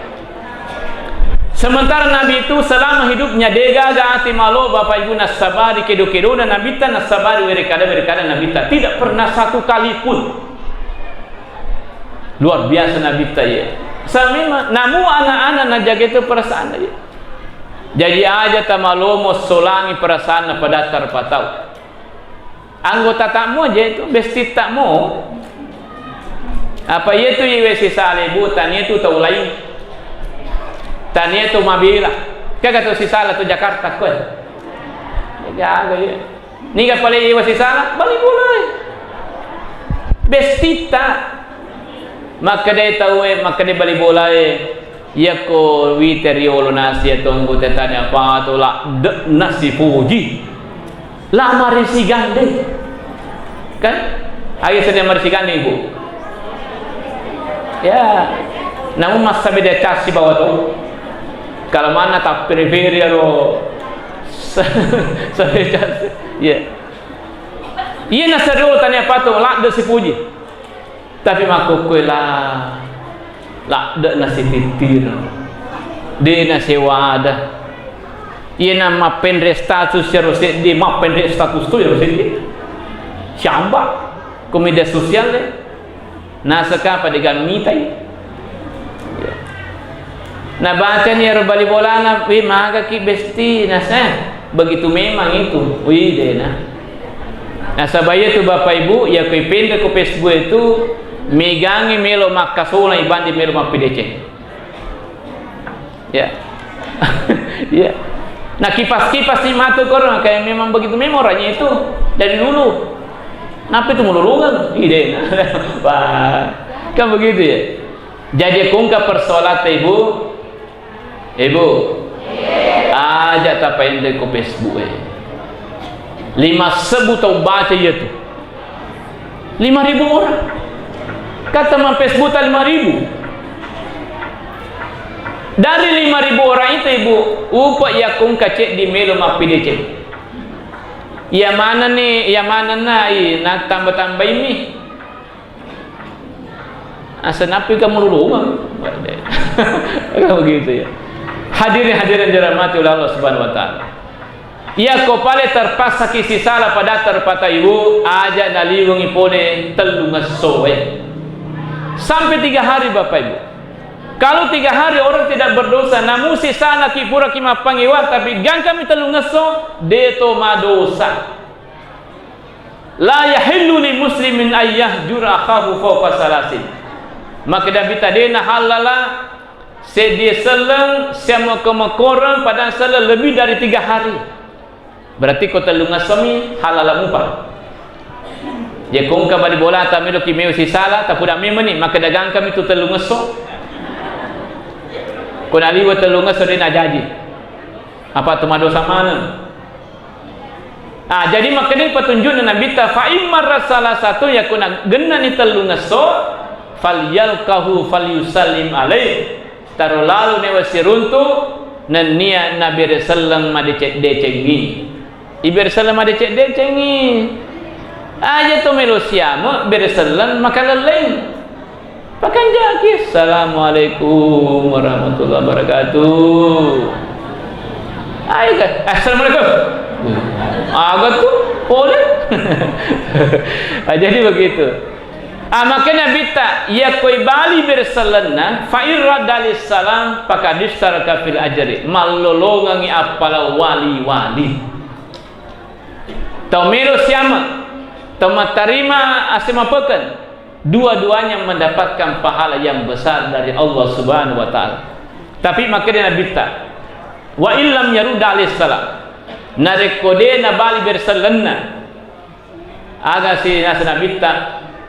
Sementara Nabi itu selama hidupnya degaga ati malo Bapak Ibu, nasabari kedo-kedona Nabitta, nasabari werekada-werekada Nabitta. Tidak pernah satu kali pun. Luar biasa Nabitta, ya. Samima namu anak-anak najaga itu perasaan, ya. Jadi aja tamalomo solangi perasaanna pada terpatau. Anggota takmu aja itu, besti takmu. Apa iya tu iwe sisala, Bu, tania tu tau lain. Tania tu mabela. Kaga tu sisala tu Jakarta ko. Jaga iya. Niga pale iwe sisala, bali bola. Besti ta. Makkeda tauwe, makkeda bali bolae. Iyako wite riolo nasi ya tonggo tetani apa tu la de nasi puji. La marisi gande. Kan? Ayo sedang marisi gande, Ibu. Ya. Namun masa beda casi bawa tu. Kalau mana tak peri-peri aro. Sampai casi. Ya. Iya nasi riolo tani apa tu la de sipuji. Tapi makkokkoe la, ladde'na sitittiro. De' nasewada. Iyena mappenre status iyaro seddi, mappenre status tu iyaro seddi. Siamba ko media sosial de'. Naseka apa de' gammitai. Nabacani ero bali bolana, "Wih, magaki besti," nasa. Begitu memang itu. Wih, dena. Nasaba iya tu Bapak Ibu, iya ko ipendek ko Facebook itu, megangi melo makkasola ibanding melo mappideceng. Ya. Iya. Nah, kipas-kipas ni matu korang kayak memang begitu memang orangnya itu dari dulu. Napa itu melolongan? Ih, dena. Wah, kan begitu ya. Jadi, ko engka persoalan, Ibu. Ibu. Aja tapaende ko Facebook e. Lima sebbu tau baca iya tu. Lima ribu orang. Kata ma Facebook ta lima ribu. Dari lima ribu orang itu, Ibu, upa iya ko engka ceddi melo mappideceng. Iya manenni, iya manenna, i, natamba-tambaimi. Asa nappi kamu lulungang. Kan begitu ya. Hadirin hadirin dirahmati oleh Allah Subhanahu wa taala. Iya ko pale terpaksa ki sisala pada terpatau Ibu, aja naliwengi pole tellu ngesso e. Sampai tiga hari Bapak Ibu. Kalau tiga hari orang tidak berdosa, namun sisala ki pura ki mappangewa, tapi gangkami tellu ngesso, de to madosa. La yahillu li muslimin ay yahjura akhahu fawqa salasin. Makkeda Nabitta de nahallala seddie selleng siamokko-mokkoreng pada selleng lebih dari tiga hari. Berarti ko tellu ngessomi hallala mupa. Je ko engka bali bolata melo ki meo sisala, tapuda memeni makkeda gangkami tu tellu ngesso. Ko naliwe tellu ngesso de najaji. Apa tu madosa maneng. Ah, jadi makkedai petunjukna Nabitta, fa imma rasala satu yakuna gennani tellu ngesso, falyalqahu falyusallim alaih. Taro lalo newa siruntu, nennia nabere selleng madeceng-decengi. Ibere selleng madeceng-decengi. Aja to melo siame, bere selleng makalelleng. Pakanjaki, "Assalamualaikum warahmatullahi wabarakatuh." Ayo kan, "Assalamualaikum." Aga tu, pole. Ah, jadi begitu. Ah, makanya Nabitta, iya koi bali berselenna, fa in radda lis salam, fakad istaraka fil ajri. Mallolongangi appala wali-wali. Tau melo siama, Temmatarima asimapeken, dua-duanya mendapatkan pahala yang besar dari Allah Subhanahu wa Ta'ala. Tapi makkeda Nabitta, "Wa illam yarudda alaihi salam," narekko de nabali bersellenna, aga si nasa Nabitta,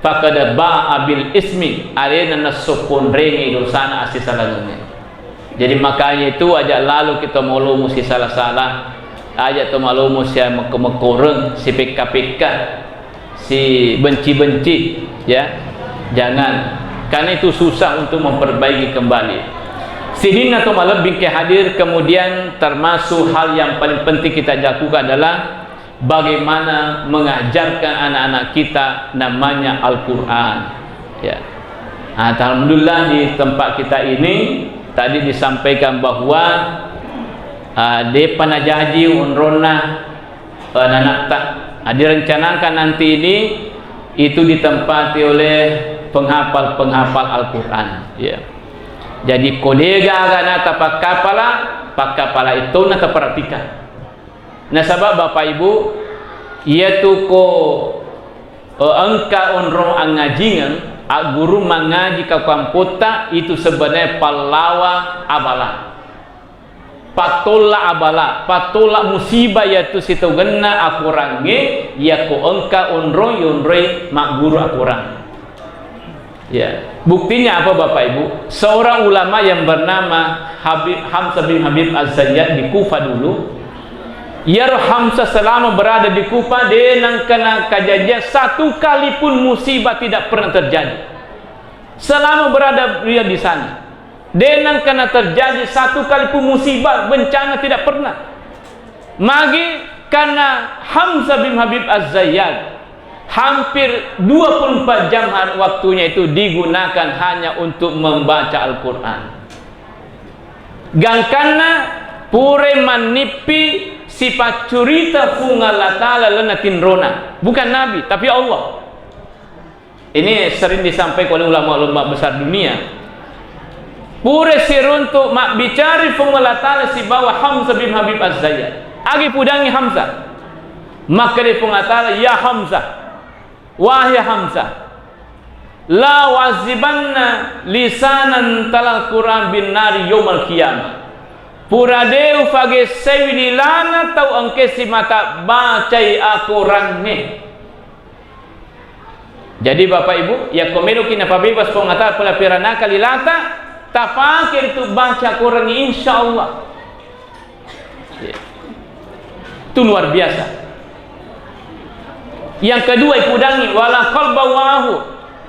"Faqad ba'a bil ismi," alena nassopponrengi dosana assisalangengnge. Jadi makanya itu aja lalu kita malomo sisala-sala, aja to malomo sia mekko-mekkoreng, sipekka-pekka, si benci-benci, ya. Jangan. Karena itu susah untuk memperbaiki kembali. Sininna to malebbing ke hadir, kemudian termasuk hal yang paling penting kita lakukan adalah bagaimana mengajarkan anak-anak kita namanya Al-Quran. Ya. Nah, alhamdulillah di tempat kita ini tadi disampaikan bahwa, ah, depa najaji onronna, eh, nanatta. Nah, direncanakan nanti ini itu ditempati oleh penghafal-penghafal Al-Quran. Ya. Jadi, ko degaga nata pakkapala, pakkapala itu nata perhatikan. Nasaba, Bapak Ibu, iyatu ko, eh, engka onrong angngajingeng, agguru mangaji ka kampotta, itu sebenarnya pallawa abala. Pattolla abala, pattolla musibah iyatu sitogenna akorangnge, iyako engka onrong yonroi magguru akorang. Ya, buktinya apa, Bapak Ibu? Seorang ulama yang bernama Habib, Hamzah bin Habib Az-Zayyat di Kufah dulu. Iyaro Hamzah selama berada di Kufah, de nengkana kajadian satu kali pun musibah tidak pernah terjadi. Selama berada dia di sana, de nengkana terjadi satu kali pun musibah, bencana tidak pernah. Magi karena Hamzah bin Habib Az-Zayyat hampir dua puluh empat jam har-, waktunya itu digunakan hanya untuk membaca Al-Quran. Gangkanna pure mannippi sipaccurita Puang Allah Ta'ala lalenna tinrona. Bukan Nabi, tapi Allah. Ini sering disampaikan oleh ulama-ulama besar dunia. Pura siruntu mabbicara Puang Allah Ta'ala sibawa Hamzah bin Habib Az-Zayyat. Agi pudangi Hamzah. Makkeda Puang Allah Ta'ala, "Ya Hamzah, wahai Hamzah, la wazibanna lisanan talal Quran bin nari yaumal qiyamah." Pura de ufagessewi lilana tau engkesi mata bacai akorangnge. Jadi, Bapak Ibu, yakko meloki napabebas Puang Allah Ta'ala pole piranaka lilata, tapake ritu baca Quran, insya Allah. Itu luar biasa. Yang kedua, ipudangi, wala qalba wahu.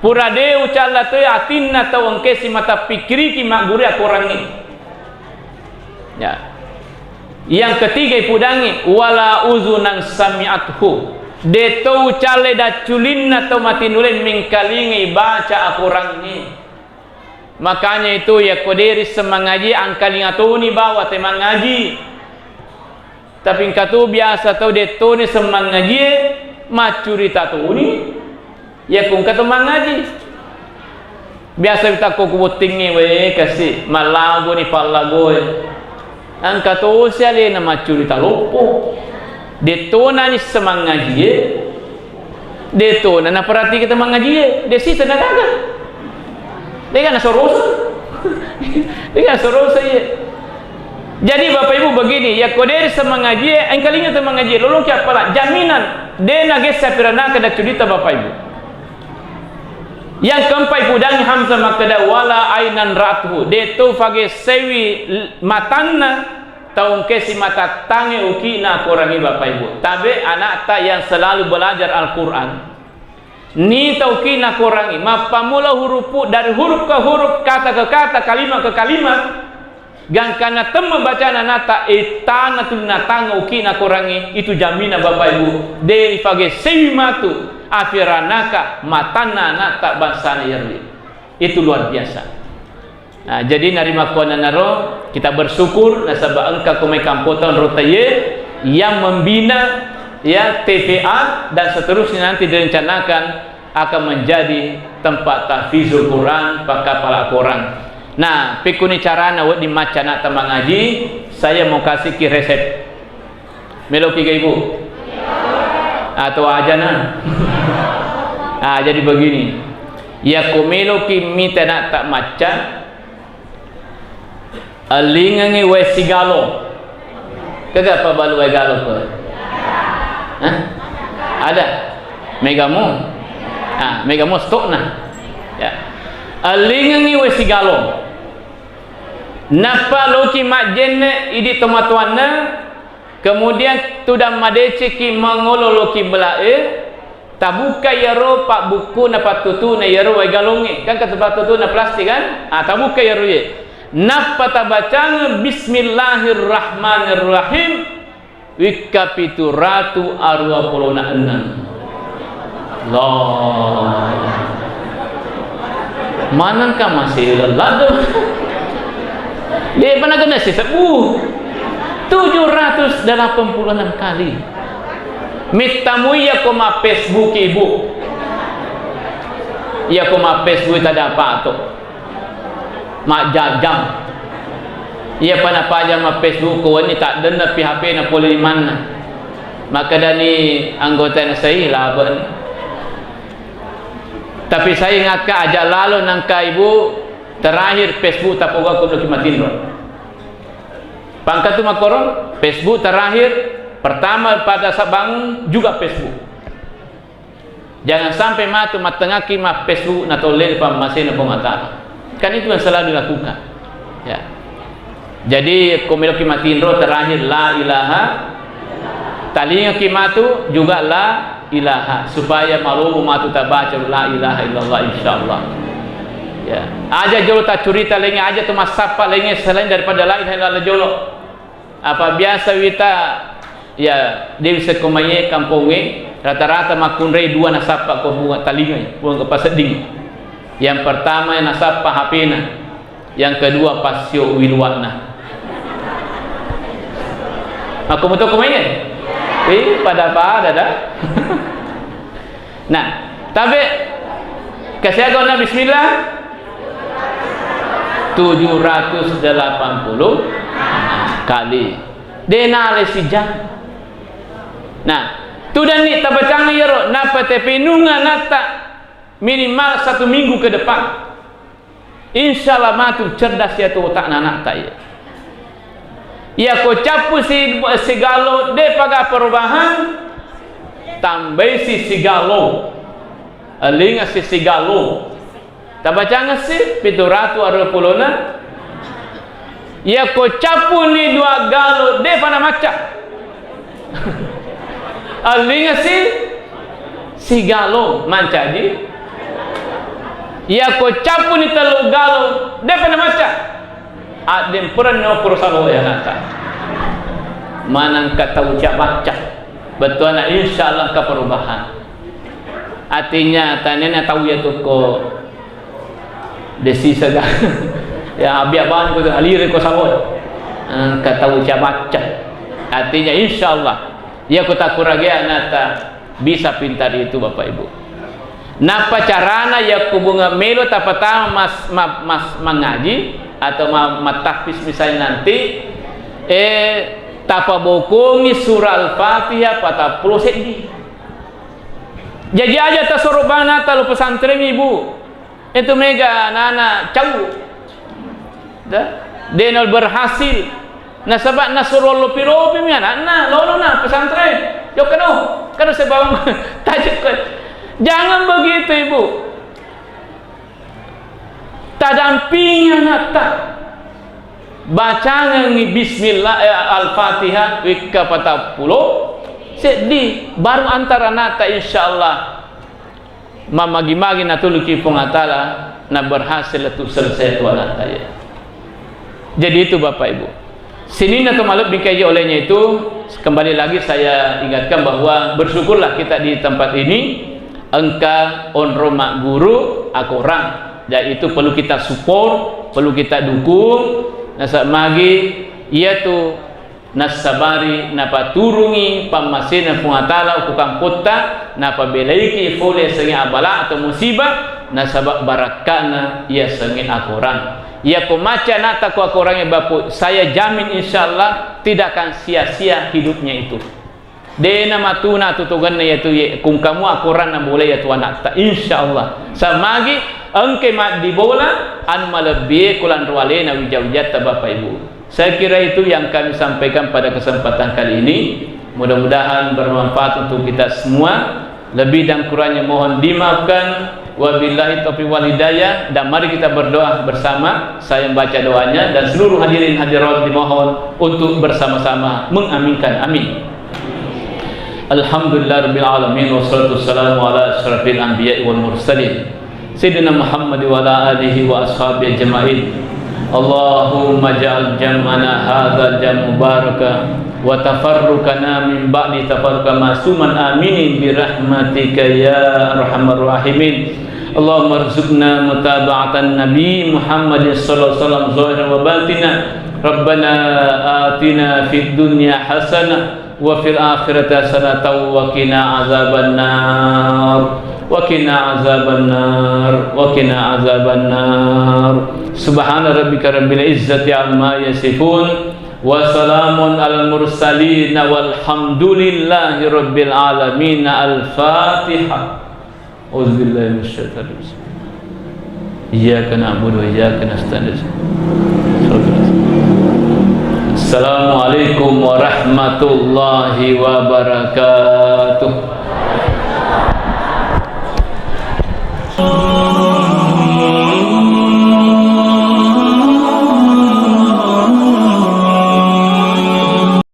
Pura de ucalla toi atinna tau engkesi mata pikkiriki magguru akorangnge. Ya. Yang ketiga, ipudangi, wala uzunan sami'athu. De to ucalle dacculinna to matinule mengkalingai baca akorangnge. Makanya itu, yakko de risseng mangaji, angkalinga toni bawa te mangaji. Tapi engka to biasa tau de toni semmang ngajie, maccurita toni. Iya ku engka to mangaji. Biasa wita ko ku bottingnge, we kasi, mallagoni pallagoe. Engka tosi alena maccurita loppo. De tona nisseng mangajie. De tona naperhatikan mangajie. De siseng nagaga. Dega nasorosa. Dega nasorosa, iya. Jadi, Bapak Ibu, begini, yakko de risseng mangajie, engkalinga to mangaji, lolongki appala, jaminan de nagessa piranaka daccurita, Bapak Ibu. Yang keempat, ipudangi Hamzah makkeda, wala ainan ra'athu, de to fagessewi l-, matanna tau engkesi mata tange uki'na akorangnge, Bapak Ibu. Tabe anakta yang selalu belajar Al-Quran. Ni tauki nakorangi, mappammula hurupu dari huruf ke huruf, kata ke kata, kalimat ke kalimat, gangkana temme bacana nata, eh, tana tu natanga uki nakorangi, itu jamina Bapak Ibu, de rifagessewi matu, afiranaka, matanna anakta bangsana yarwi. Itu luar biasa. Nah, jadi narimakkuannanaro kita bersyukur nasaba engka ko mai kampota onrota ye yang membina, ya, T P A dan seterusnya nanti direncanakan akan menjadi tempat tahfizul Quran, pakkapala Quran. Nah, pekkuni carana wedding macca anakta mangaji, saya mau kasih ki resep. Meloki ga Ibu? Atau ajana. Ah, jadi begini. Yakko meloki mita anatta macca, ellingengngi wae sigalo. Kega pabalu wae galo ko? Hah? Ada? Megamo? Ah, megamo stokna. Ya. Ellingengngi wae sigalo. Nappa loki majjenne idi tomatoanna, kemudian tudang madeceki mangolo loki bela'e, tabuka iyaro pabbukkuna pattutuna iyaro wae galongnge. Kan katu pattutuna plastik kan? Ah, tabuka iyaro ye. Nappa tabacang Bismillahirrahmanirrahim. Wikka pitu ratu aruwa pulona enneng. Allahu Akbar. Manengka masih lelladdo. De'pa nagenna sisebbu. Tujuh ratus delapan puluh enam kali. Mittamui yako ma Facebook, Ibu. Yako ma Facebook tada pato. Majjajang. Iyapa napaja ma Facebook ko wenni taddenna pi H P-na pole limanna. Makkedani anggotana, "Sai labe'ni." Tapi sai ngakka aja lalo nangka ibu terakhir Facebook tapoga ko doki matinro. Pangkatu makkoro, Facebook terakhir pertama pada saat bangun juga Facebook. Jangan sampai matu mattengaki ma Facebook na tolle pammasena Puang Allah Ta'ala. Kan itu yang selalu dilakukan. Ya. Jadi, ko meloki matinro terakhir la ilaha, talingaki matu juga la ilaha, supaya maromo matu tabaca la ilaha illallah, insyaallah. Ya. Aja jolo tacurita lainnya, aja tu massappa lainnya selain daripada la ilaha illallah jolo. Apa biasa wita, ya, dewi sekkomaye kampongnge, rata-rata makkunrai dua nasappa ko bunga talingai, bunga kepasedding. Yang pertama nasappa H P-na, yang kedua passio wiluwa'na. Aku betul komaye? Eh, pada-pada dah. Nah, tapi kasiaga onna bismillah tujuh ratus delapan puluh kali. De nale sijang. Nah, tudanni tabacang iyaro, nappa tepinunga natta minimal satu minggu ke depan. Insya Allah matu cerdas ya tu otakna anatta iya. Iya ko cappu si, sigalo, de paga perubahan, tambai si sigalo. Elinga si sigalo. Tabacanga si pitu ratu aruwa pulona. Iya ko cappu ni dua galo, de pana macca. Allinga si, sigalo mancaji. Iya ko cappu ni tellu galo, depa na macca. Addempereng no pura salo ya nata. Manangka tau cia bacca. Bettuanna insya Allah ke perubahan. Artinya, tanena tau ya tu ko Desi sega. Ya, abia bani ko alire ko sawon. Eh, ka tau cia bacca. Artinya, insya Allah, iya ko takurage anata bisa pintar itu, Bapak Ibu. Napa carana ya kubunga melo tapatama mas, ma, mas, mangaji atau ma, matahfiz misalnya nanti, eh, tapabokongi surah Al-Fatihah patappulo seddi. Jaji aja tasoro bana talo pesantren, Ibu. Itu mega nana cau. Da? Denal berhasil. Nasaba nasoro lopi-lopi mi anakna, lono na pesantren. Jokka no. Kada sebab tajukkan. Jangan begitu, Ibu. Tadampingi anatta. Bacangengi bismillah, eh, Al-Fatihah wikka patappulo seddi, baru antara anatta, insyaallah. Mamagi-magi natuluki Puang Allah Ta'ala, na berhasil tu selesai tu anatta ya. Jadi itu Bapak Ibu. Sininna to malebbi kaji olehnya itu, kembali lagi saya ingatkan bahwa bersyukurlah kita di tempat ini, engka onro magguru akorang. Dan itu perlu kita support, perlu kita dukung. Nasaba magi iya tu nassabari napaturungi pammasena Puang Allah Ta'ala ku kampotta, napabelaiki fole sengnge abala atau musibah, nasaba barakkana iya sengnge akorang. Iya ko macca anatta ko akorangnge bapu, saya jamin insyaallah tidak akan sia-sia hidupnya itu. Dena matuna tutugenna yatu ye, kungkamu akoranna bola yatu anatta, insyaallah. Samagi engke maddi bola, anu malebbie kulanro alena wija-wijatta Bapak Ibu. Saya kira itu yang kami sampaikan pada kesempatan kali ini. Mudah-mudahan bermanfaat untuk kita semua. Lebih dan kurangnya mohon dimaafkan. Wabillahi taufiq wal hidayah. Dan mari kita berdoa bersama. Saya membaca doanya dan seluruh hadirin hadirat dimohon untuk bersama-sama mengaminkan. Amin. Alhamdulillah rabbil alamin, wassalatu wassalamu ala asyrafil anbiya'i wal mursalin, Sayyidina Muhammad wa ala alihi wa ashabihi ajma'in. Allahumma ja'al jam'ana hadzal jam'an mubaraka wa tafarruqana min ba'di tafarruqan ma'suman, aminin bi rahmatika ya arhamar rahimin. Allahumma rzuqna mutaba'atan Nabi Muhammadin sallallahu alaihi wasallam zahiran wa batina. Rabbana atina fid dunya hasanah wa fil akhirati hasanatan wa qina azabannar. Wa qina azabannar. Wa qina azabannar. Subhana rabbika rabbil izzati amma yasifun. Wa salamun alal mursalin walhamdulillahi rabbil alamin. Al-Fatihah. A'udzubillahi minasyaitonir rajim. Iyyaka na'budu wa iyyaka nasta'in. Assalamualaikum warahmatullahi wabarakatuh.